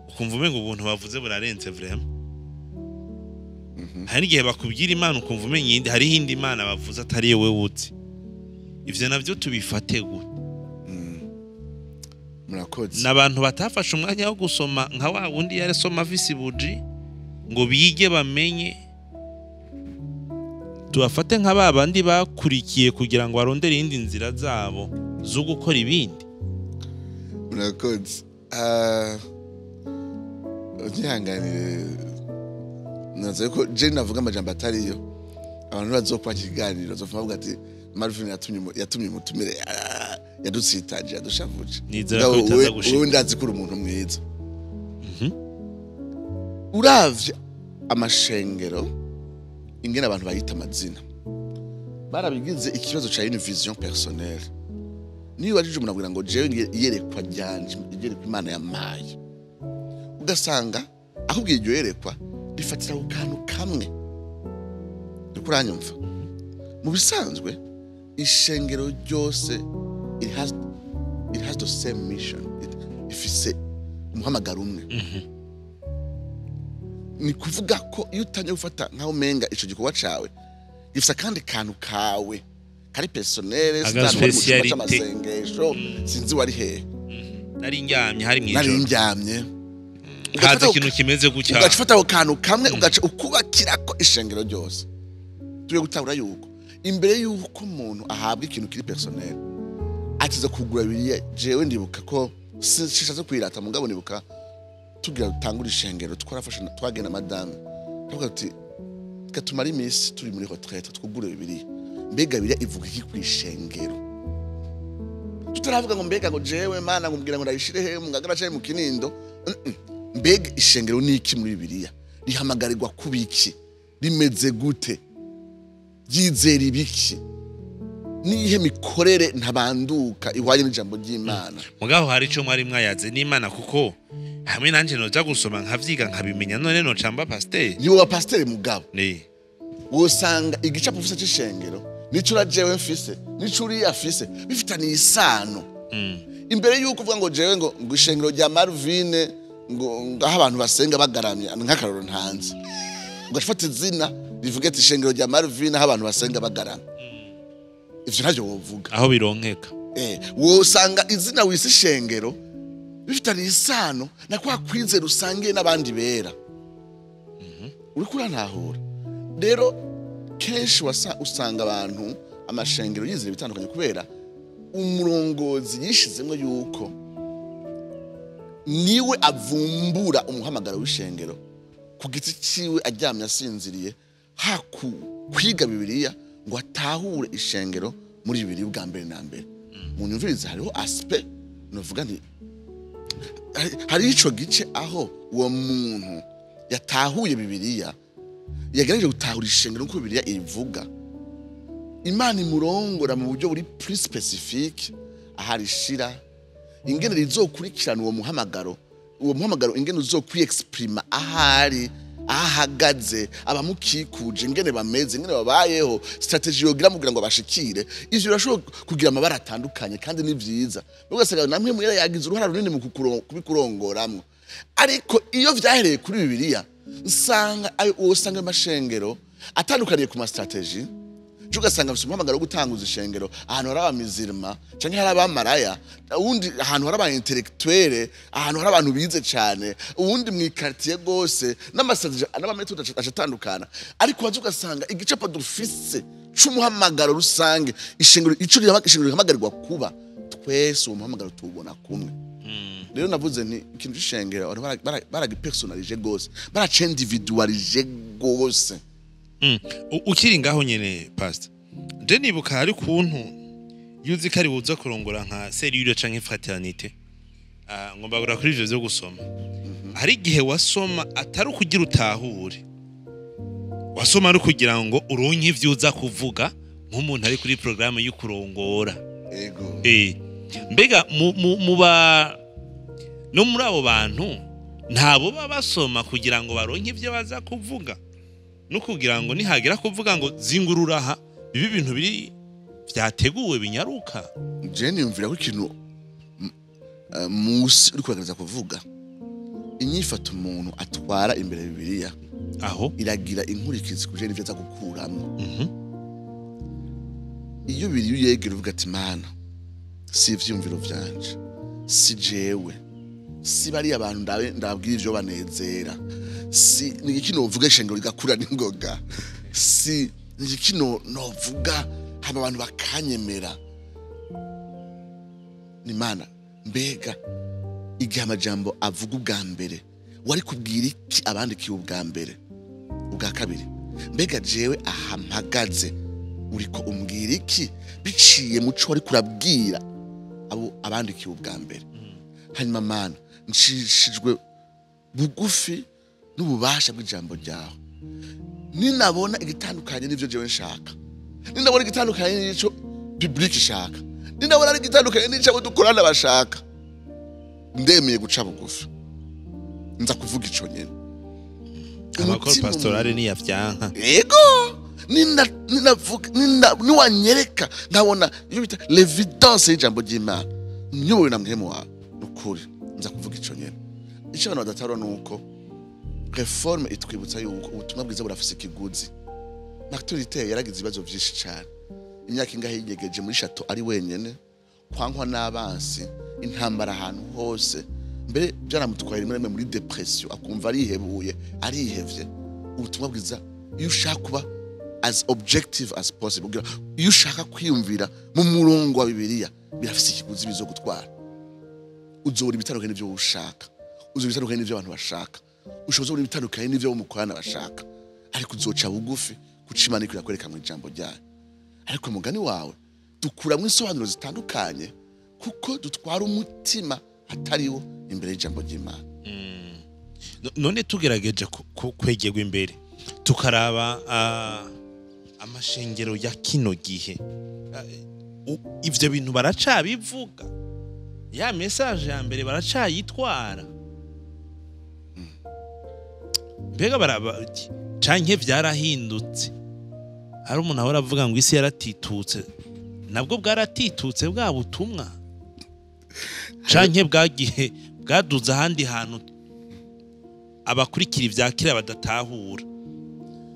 ukumva umengo ubuntu bavuze burarenze vraiment. Hari igihe bakubwira Imana ukumva umenye iyindi, hariho indi Imana bavuze atari wewe uzi. Ivyo navyo tubifate gute? Murakoze. N'abantu batafashe umwanya wo gusoma nka wa wundi yaresoma afise ibuji ngo bige bamenye. Tubafate nka ba bandi bakurikiye kugira ngo barondere iyindi nzira zabo zo gukora ibindi. Murakoze. Unyihanganire, naza ko je navuga amajambo atariyo, abantu bazokwa ikiganiro bazopfa bavuga ati Marvin yatumye umutumire, yadutsitaje, yadushavuje. Nizera ko bitaza gushika. Wewe ndazi ko uri umuntu mwiza. Uravye amashengero ingene abantu bayita amazina, barabigize ikibazo ca une vision personnelle. Niyo wajije umuntu abwira ngo jewe iyerekwa ryanje, iyerekwa Imana yampaye, ugasanga akubwiye iryo yerekwa rifatira ku kantu kamwe. Uriko uranyumva? Mu bisanzwe ishengero ryose it has the same mission. Ifise umuhamagaro umwe. Ni kuvuga ko iyo utangiye gufata nkaho umenga ico gikorwa cawe gifise akandi kantu kawe kari personnel, sinzi ahantu wari mu cumba Aga spécialité. c'amasengesho, sinzi wari hehe. Nari ndyamye, hari Nari mw'ijoro. ndyamye. Haza ikintu kimeze gutya. Ugaca ufata ako kantu kamwe, ugaca ukubakirako ishengero ryose. Tugiye gutahura yuko imbere yuko umuntu ahabwa ikintu kiri personnel, atiza kugura Bibiliya. Jewe ndibuka ko sishatse kwirata, mugabo nibuka tugira dutangure ishengero, twarafashe, twagenda madame, tuvuga tuti reka tumare iminsi turi muri retraite, twugure Bibiliya. Mbega Bibiliya ivuga iki ku ishengero? Tutaravuga ngo mbega ngo jewe Mana ngo mbwira ngo ndayishire he, mu Ngagara canke mu Kinindo. Mbega ishengero ni iki muri Bibiliya? Rihamagarirwa kuba iki? Rimeze gute? Ryizera ibiki? Niyihe mikorere ntabanduka ihwanye n'ijambo ry'Imana? Mugabo hari ico mwari mwayaze n'Imana, kuko hamwe nanje noja gusoma nkavyiga nkabimenya, none nocamba pasiteri? Niwe wa pasiteri, mugabo ni wosanga igicapo ufise c'ishengero nico ura jewe mfise, nico uriya afise, bifitaniye isano. Imbere yuko uvuga ngo jewe ngo ishengero rya Marvine ngo aho abantu basenga bagaramye, nk'akaroro ntanze, ugafata izina rivuga ati ishengero rya Marvine aho abantu basenga bagaramye, ivyo ntavyo wovuga. Aho bironkeka. Wosanga izina wise ishengero bifitaniye isano na kwa kwizera usangiye n'abandi bera. Uriko urantahura? Rero kenshi usanga abantu amashengero yizera ibitandukanye kubera umurongozi yishizemwo yuko niwe avumbura umuhamagaro w'ishengero ku giti ciwe aryamye asinziriye, haku kwiga Bibiliya ngo atahure ishengero muri Bibiliya bwa mbere na mbere. Mu nyumvirize, hariho aspect novuga nti hari ico gice aho uwo muntu yatahuye Bibiliya, yagerageje gutahura ishengero nk'uko Bibiliya ivuga, Imana imurongora mu buryo buri plus spécifique, aharishira, ingene rizokurikirana uwo muhamagaro, uwo muhamagaro ingene uzokwiexprima, ahari, ahahagaze, abamukikuje ingene bameze, ingene babayeho, stratégie yogira mugira ngo bashikire ivyo. Birashobora kugira amabara atandukanye kandi ni vyiza, ugasanga namwe mwera yagize uruhara runini mu kubikurongoramwo. Ariko iyo vyahereye kuri Bibiliya, nsanga ayo usanga amashengero atandukaniye ku ma stratégie. Ugasanga afise umuhamagaro wo gutanguza ishengero ahantu hari abamizirima canke hari abamaraya, uwundi ahantu hari aba intellectuel, ahantu hari abantu bize cane, uwundi mw'i quartier gose, n'ama stratégie n'ama méthode aca atandukana. Ariko waza ugasanga igicapo dufise c'umuhamagaro rusange, ishengero ico ishengero rihamagarirwa kuba, twese uwo muhamagaro tuwubona kumwe. Rero navuze nti ikintu c'ishengero abantu baragipersonnalije gose, baracindividualije gose. Ukiri ngaho nyene, pastor, je nibuka hari kuntu iyo uzi ko ari buza kurongora nka cellule canke fraternité, ngomba gura kuri ivyo vyo gusoma, hari igihe wasoma atari ukugira utahure, wasoma ari ukugira ngo uronke ivyo uza kuvuga nk'umuntu ari kuri programme yo kurongora. Ego. Mbega mu ba no muri abo bantu ntabo baba basoma kugira ngo baronke ivyo baza kuvuga, no kugira ngo nihagera kuvuga ngo zingurura aha, bibe ibintu biri vyateguwe binyaruka? Je niyumvira ko ikintu musi uri kugerageza kuvuga, inyifato umuntu atwara imbere ya Bibiliya aho iragira inkurikizi ku bijanye n'ivyo aza gukuramwo. Iyo Bibiliya uyegera uvuga ati: "Mana, si ivyiyumviro vyanje, Si jewe, si bariya abantu ndabwira ivyo banezera, si ni iki novuga ishengero rigakura n'ingoga, si ni iki novuga hama abantu bakanyemera. Ni Mana, mbega igihe amajambo avuga ubwa mbere wari kubwira iki abandikiye ubwa mbere? Ubwa kabiri, mbega jewe aha mpagaze uriko umbwira iki biciye muco wari kurabwira abo abandikiye ubwa mbere? Hanyuma Mana, nshishijwe bugufi n'ububasha bw'ijambo ryawe, ninabona igitandukanye n'ivyo jewe nshaka, ninabona igitandukanye n'ico public ishaka, ninabona igitandukanye n'ico abo dukorana bashaka, ndemeye guca bugufi nza kuvuga ico nyene. Amakuru pastorale ni yavyanka. Yego, ninavuga niwanyereka nkabona iyo bita l'évidence y'ijambo ry'Imana nyobowe na Mpwemu wawe, nukuri nza kuvuga ico nyene. Ico abantu badatahura nuko réforme itwibutsa yuko ubutumwa bwiza burafise ikiguzi. Martin Luther yaragize ibibazo vyinshi cane, imyaka ingahe yiyegeje muri château ari wenyene, kwankwa n'abansi, intambara ahantu hose, mbere byaramutwaye rimwe rimwe muri dépression, akumva arihebuye, arihevye. Ubutumwa bwiza iyo ushaka kuba as objective as possible, kugira iyo ushaka kwiyumvira mu murongo wa Bibiliya, birafise ikiguzi bizogutwara. Uzobura ibitandukanye n'ivyo ushaka, uzobura ibitandukanye n'ivyo abantu bashaka, ushobora uzobura ibitandukanye n'ivyo mukorana bashaka, ariko uzoca bugufi kuca Imana iriko irakwereka mu ijambo ryayo. Ariko umugani wawe dukuramwo insobanuro zitandukanye kuko dutwara umutima atariwo imbere y'ijambo ry'Imana. None tugerageje kwegerwa imbere tukaraba amashengero ya kino gihe, ivyo bintu baracabivuga, ya message ya mbere baracayitwara, mbega baraba canke vyarahindutse? Hari umuntu ahora avuga ngo isi yaratitutse, nabwo bwaratitutse bwa butumwa canke bwagihe bwaduze ahandi hantu abakurikira ivyakira badatahura,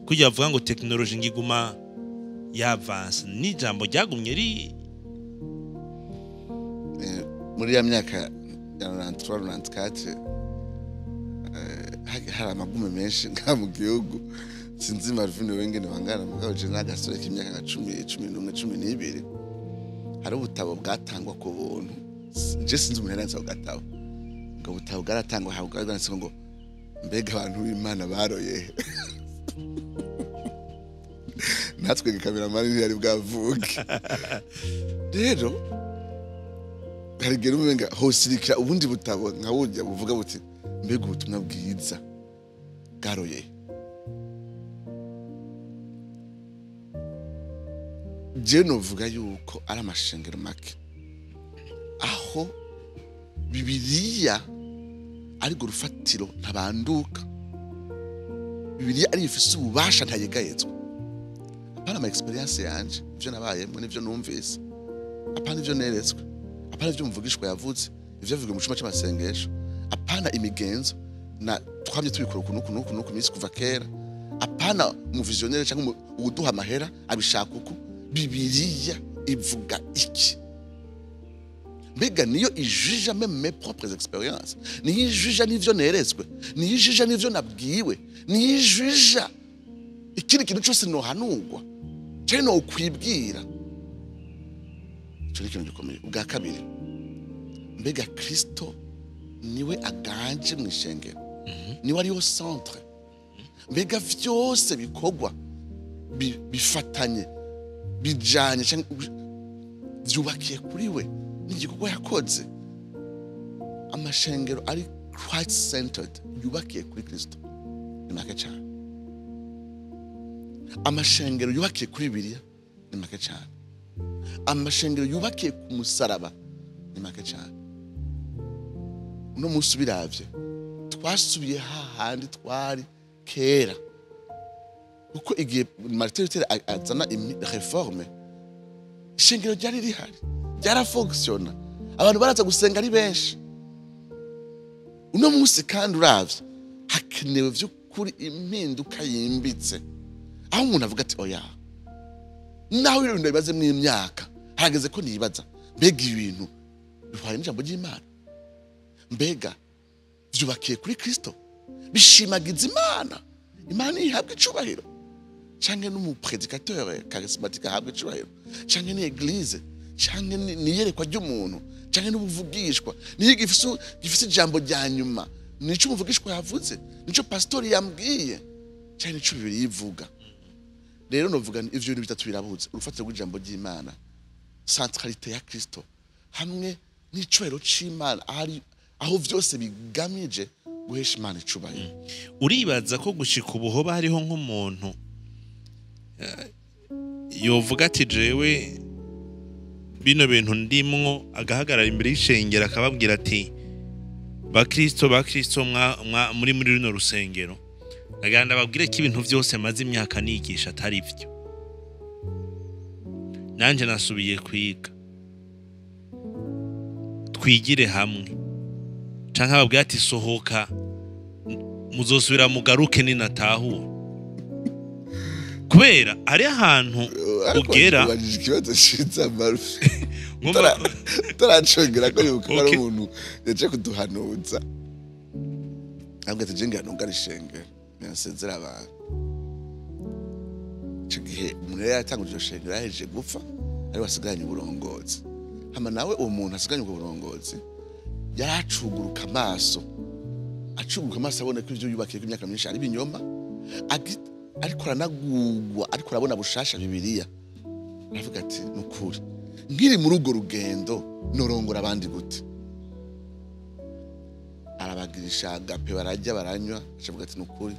kugira bavuga ngo technologie ngiguma y'avance, n'ijambo ryagumye ri Muri ya myaka ya 93 94 hari amagume menshi nga mu gihugu. Sinzi Marvin wengene bangana, mugabo je n'agasore k'imyaka nka 10, 11, 12, hari ubutabo bwatangwa ku buntu. Je sinzi umuntu yaranditse ako gatabo, ubwo butabo bwaratangwa, bwanditseho ngo mbega abantu b'Imana baroye he? Natwe kameramani ntiyari bwavuke. Rero hari igihe umenga hosirikira ubundi butabo nka burya buvuga buti mbega ubutumwa bwiza bwaroye he? Je novuga yuko ari amashengero make aho Bibiliya ariko rufatiro ntabanduka, Bibiliya ari ifise ububasha ntayegayezwa. Apana ama expérience yanje, ivyo nabayemwo n'ivyo numvise, apana ivyo neretswe, apana ivyo umvugishwa yavuze, ivyo yavugiwe mu cumba c'amasengesho, apana imigenzo na twamye tubikora uku n'uku n'uku n'uku iminsi kuva kera, apana umuvisionnaire canke uwuduha amahera abishaka uku. Bibiliya ivuga iki? Mbega niyo ijija même mes propres expériences, niyo ijija n'ivyo neretswe, niyo ijija n'ivyo nabwiwe, niyo ijija ikindi kintu cyose nohanurwa canke nokwibwira. Ico ni ikintu gikomeye. Ubwa kabiri, mbega Kristo niwe aganje mu ishengero, niwe ariho centre, mbega vyose bikorwa bifatanye bijanye canke vyubakiye kuri we n'igikorwa yakoze. Amashengero ari Christ centered, yubakiye kuri Kristo, ni make cyane. Amashengero yubakiye kuri Bibiliya ni make cyane. Amashengero yubakiye ku musaraba ni make cyane. Uno munsi ubiravye, twasubiye hahandi twari kera, kuko igihe Martin Luther azana réforme, ishengero ryari rihari, ryarafonctionna, abantu baraza gusenga ari benshi. Uno munsi kandi uravye hakenewe vy'ukuri impinduka yimbitse, aho umuntu avuga ati oya, naho ibintu bibazemwo imyaka, harageze ko nibaza mbega ibintu bihwanye n'ijambo ry'Imana. Mbega vyubakiye kuri Kristo, bishimagiza Imana, Imana ihabwa icubahiro, canke n'umu prédicateur charismatique ahabwa icubahiro, canke ni église, canke ni iyerekwa ry'umuntu, canke n'ubuvugishwa niyo gifise ijambo rya nyuma, nico umuvugishwa yavuze, nico pastori yambwiye, canke nico Bibiliya ivuga? Rero novuga nti ivyo bintu bitatu birabuze: urufatiro rw'ijambo ry'Imana, centralité ya Kristo, hamwe n'icubahiro c'Imana, ahari aho vyose bigamije guhesha Imana icubahiro. Uribaza ko gushika ubu hoba hariho nk'umuntu yovuga ati: "Jewe bino bintu ndimwo", agahagarara imbere y'ishengero akababwira ati: "Bakristo, bakristo, muri runo rusengero, aganda babwire ko ibintu byose maze imyaka nigisha atari byo, nanje nasubiye kwiga, twigire hamwe", canke ababwira ati: "Sohoka, muzosubira mugaruke ninatahura"? Kubera ari ahantu Ariko ugera ubajije ikibazo ciza, Marufe. Ngomba Utaracongera ko yuko ari umuntu yaje kuduhanuza, ahubwo ati: "Je ngira nugara ishengero, nsezera abantu." Ico gihe umuntu yari yaratanguje iryo shengero yahejeje gupfa, ari wasigaranye uburongozi. Hama nawe uwo muntu asigaranye ubwo burongozi yari acuguruka amaso, acuguruka amaso, abona ko ivyo yubakiye imyaka myinshi ari ibinyoma. Ariko aranagugwa, ariko arabona bushasha Bibiliya, aravuga ati: "Nukuri nkiri muri urwo rugendo norongora abandi gute?" Arabagirisha agape, barajya, baranywa, acavuga ati: "Nukuri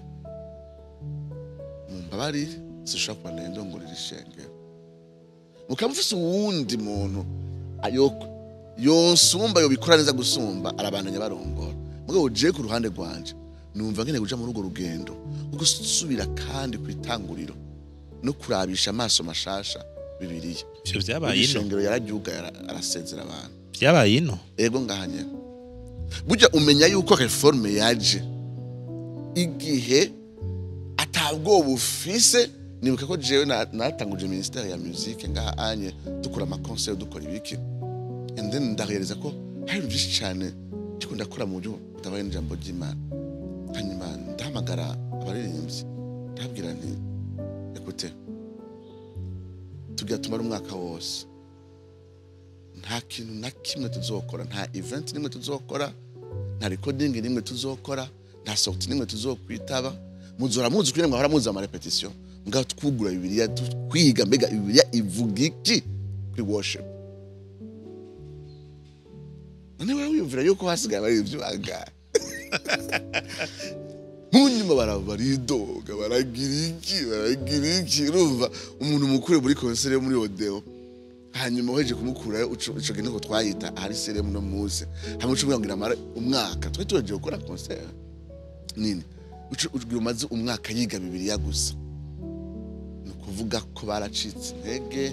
mumbabarire, sinshobora kubandanya ndongorera ishengero. Mukaba mufise uwundi muntu yonsumba, yobikora neza gusumba, arabandanya barongora. Mugabo jewe ku ruhande rwanje numva nkeneye kuja muri urwo rugendo rwo gusubira kandi kwitanguriro no kurabisha amaso mashasha Bibiliya." Ivyo vyabaye ino? Ishengero yararyugaye, arasezera abantu. Vyabaye ino? Ego, ngahanye. Burya umenya yuko réforme yaje igihe atabwoba ufise. Nibuka ko jewe natanguje ministère ya musique ngaha anye, dukora ama concert, dukora ibiki, and then ndarealiza ko hari ibintu byinshi cyane ndiko ndakora mu buryo butabaye n'ijambo ry'Imana. Hanyuma ndahamagara abaririmbyi, ndababwira nti: "Écoute, tugira tumara umwaka wose nta kintu na kimwe tuzokora, nta event nimwe tuzokora, nta recording nimwe tuzokora, nta sortie nimwe tuzokwitaba. Muzora muzi kugira ngo mwahora muzi ama répétition, mugabo twugura Bibiliya, twiga mbega Bibiliya ivuga iki kuri worship." None wewe wiyumvira yuko hasigaye abaririmbyi bangahe mu nyuma? Baridoga, baragira iki, baragira iki. Urumva umuntu mukuru muri concert yo muri Odeo, hanyuma uheje kumukurayo, ico gihe niko twayita ahari seremu no munsi hamwe, uca umubwira ngo iramara umwaka, twari tuhejeje gukora concert nini, uca ugira umaze umwaka yiga Bibiliya gusa. Ni ukuvuga ko baracitse intege,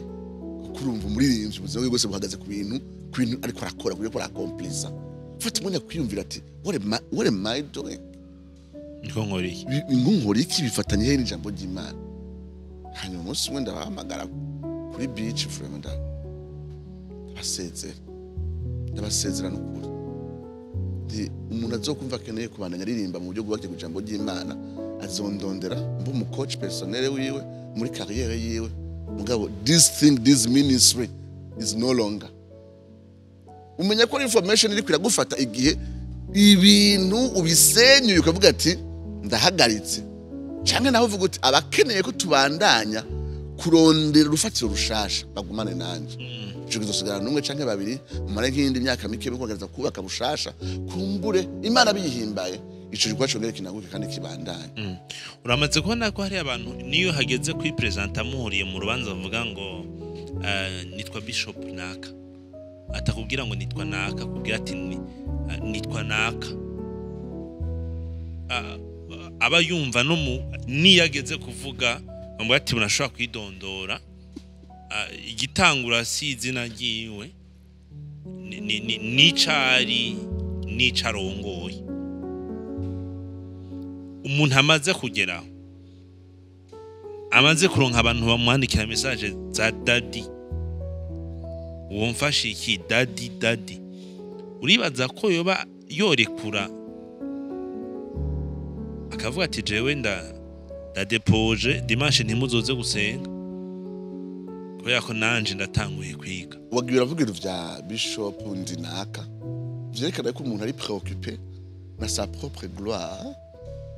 kuko urumva umuririmbyi ubuzima bwe bwose buhagaze ku bintu ariko arakora, ku byo ariko arakomplisa. Fata umwanya kwiyumvira ati: What am I doing?" Niko nkoriye. Ngo nkora iki? Bifatanye he n'ijambo ry'Imana? Hanyuma umunsi umwe ndabahamagara kuri beach, vraiment ndabasezera, ndabasezera n'ukuri. Nti umuntu azokumva akeneye kubandanya aririmba mu buryo bwubakiye ku ijambo ry'Imana azondondera, mbe umu coach personnel wiwe muri carrière yiwe. Mugabo this thing, this ministry is no longer. Umenya ko information iri iragufata igihe ibintu ubisenyuye, ukavuga ati: "Ndahagaritse", canke naho uvuga uti: "Abakeneye ko tubandanya kurondera urufatiro rushasha bagumane nanje." Ico kizosigara n'umwe canke babiri, mumare nk'iyindi myaka mike mukugerageza kubaka bushasha, kumbure Imana biyihimbaye, ico gikorwa congere kinaguke kandi kibandanye. Uramaze kubona ko hari abantu niyo hageze kuri perezida muhuriye mu rubanza bavuga ngo "Nitwa Bishop naka", atakubwira ngo "Nitwa naka", akubwira ati "Nitwa naka". Aba yumva no mu niyo ageze kuvuga bamubwira ati "Unashobora kwidondora". Igitangura si izina ryiwe, n'icari n'ico arongoye. Umuntu amaze kugeraho, amaze kuronka abantu bamwandikira message za "Daddy, womfashe iki? Daddy, daddy", uribaza ko yoba Yorekura akavuga ati: "Jewe ndadepoje, dimanche ntimuzoze gusenga, kubera ko nanje ndatanguye kwiga." Wagiye uravuga ibintu vya Bishop Ndinaka, vyerekana ko umuntu ari préoccupé na sa propre gloire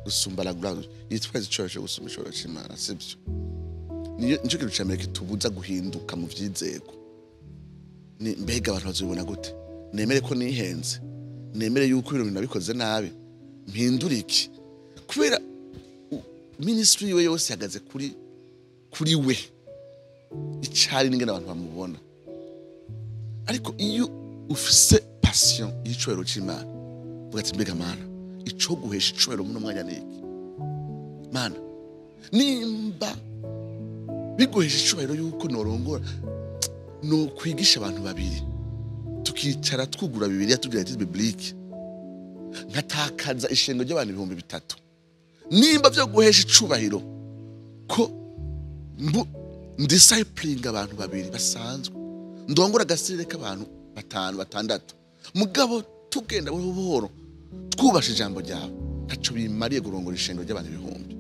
gusumba la gloire, yitwaza icoro gusumba icoro c'Imana, sibyo? Niyo nico kintu ca mbere kitubuza guhinduka mu vyizerwa. Ni mbega abantu bazobibona gute? Nemere ko nihenze, nemere yuko ibintu nabikoze nabi, mpindure iki? Kubera ministry yiwe yose ihagaze kuri we, icari n'ingene abantu bamubona. Ariko iyo ufise passion y'icubahiro c'Imana, uvuga ati: "Mbega Mana, ico guhesha icubahiro muno mwanya ni iki? Mana, nimba biguhesha icubahiro yuko norongora, no kwigisha abantu babiri, tukicara twugura Bibiliya, tugira étude biblique, nkatakaza ishengo ry'abantu 3000, nimba vyo guhesha icubahiro ko mbu ndisciplinga abantu babiri basanzwe, ndongora agasirere k'abantu batanu, batandatu, mugabo tugenda buhoro buhoro twubasha ijambo ryawe, ntaco bimariye kurongora ishengero ry'abantu ibihumbi."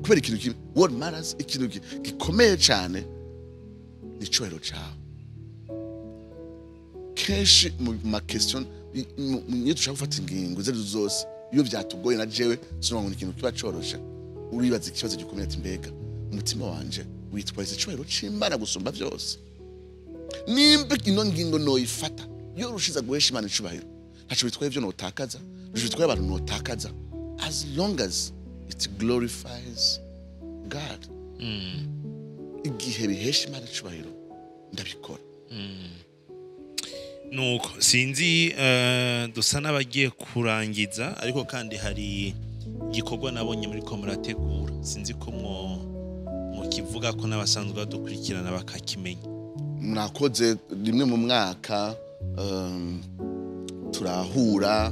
Kubera ikintu kimwe, what matters, ikintu gikomeye cane, ni icubahiro cawe. Kenshi mu ma question, iyo dushaka gufata ingingo izo arizo zose, iyo vyatugoye, na jewe sinumva ngo ni ikintu kiba coroshe, uribaza ikibazo gikomeye ati: "Mbega umutima wanje witwaza icubahiro c'Imana gusumba vyose? Nimba ino ngingo noyifata yorushiza guhesha Imana icubahiro, ntaco bitwaye ivyo notakaza, ntaco bitwaye abantu notakaza, as long as it glorifies God." Igihe bihesha Imana icubahiro, ndabikora. Nuko sinzi, dusa n'abagiye kurangiza, ariko kandi hari igikorwa nabonye muri ko murategura. Sinzi ko mwo mukivuga ko n'abasanzwe badukurikirana bakakimenya. Mwakoze. Rimwe mu mwaka turahura,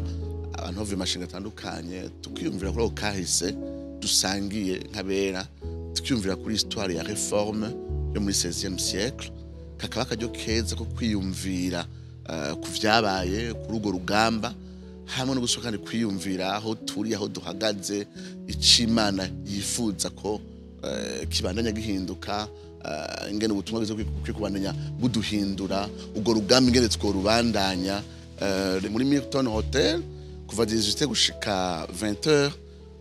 abantu bavuye mu mashinga atandukanye, tukiyumvira kuri ako kahise dusangiye nk'abera, tukiyumvira kuri histoire ya réforme yo muri 16e siècle. Kakaba akaryo keza ko kwiyumvira ku vyabaye kuri urwo rugamba, hamwe no gusohoka, kandi kwiyumvira aho turi, aho duhagaze, ico Imana yifuza ko kibandanya gihinduka, ingene ubutumwa bwiza bukwiye kubandanya buduhindura, urwo rugamba ingene tworubandanya. Muri Milton Hotel, kuva 18 gushika 20h,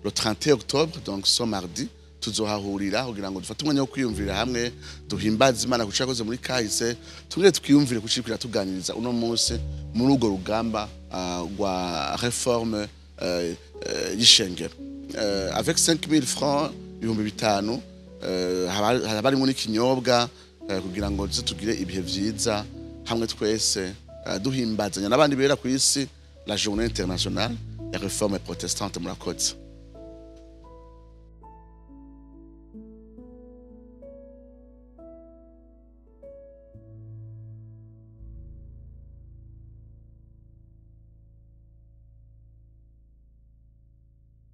le 31 octobre, donc ce mardi, tuzohahurira kugira ngo dufate umwanya wo kwiyumvira hamwe, duhimbaze Imana kuco yakoze muri kahise, tugire twiyumvire kucikira tuganiriza uno munsi muri urwo rugamba rwa réforme y'ishengero. Avec 5000 francs, 5000, haba harimo n'ikinyobwa, kugira ngo tuze tugire ibihe vyiza hamwe twese, duhimbazanya n'abandi bera ku isi la Journée internationale ya réforme protestante. Murakoze.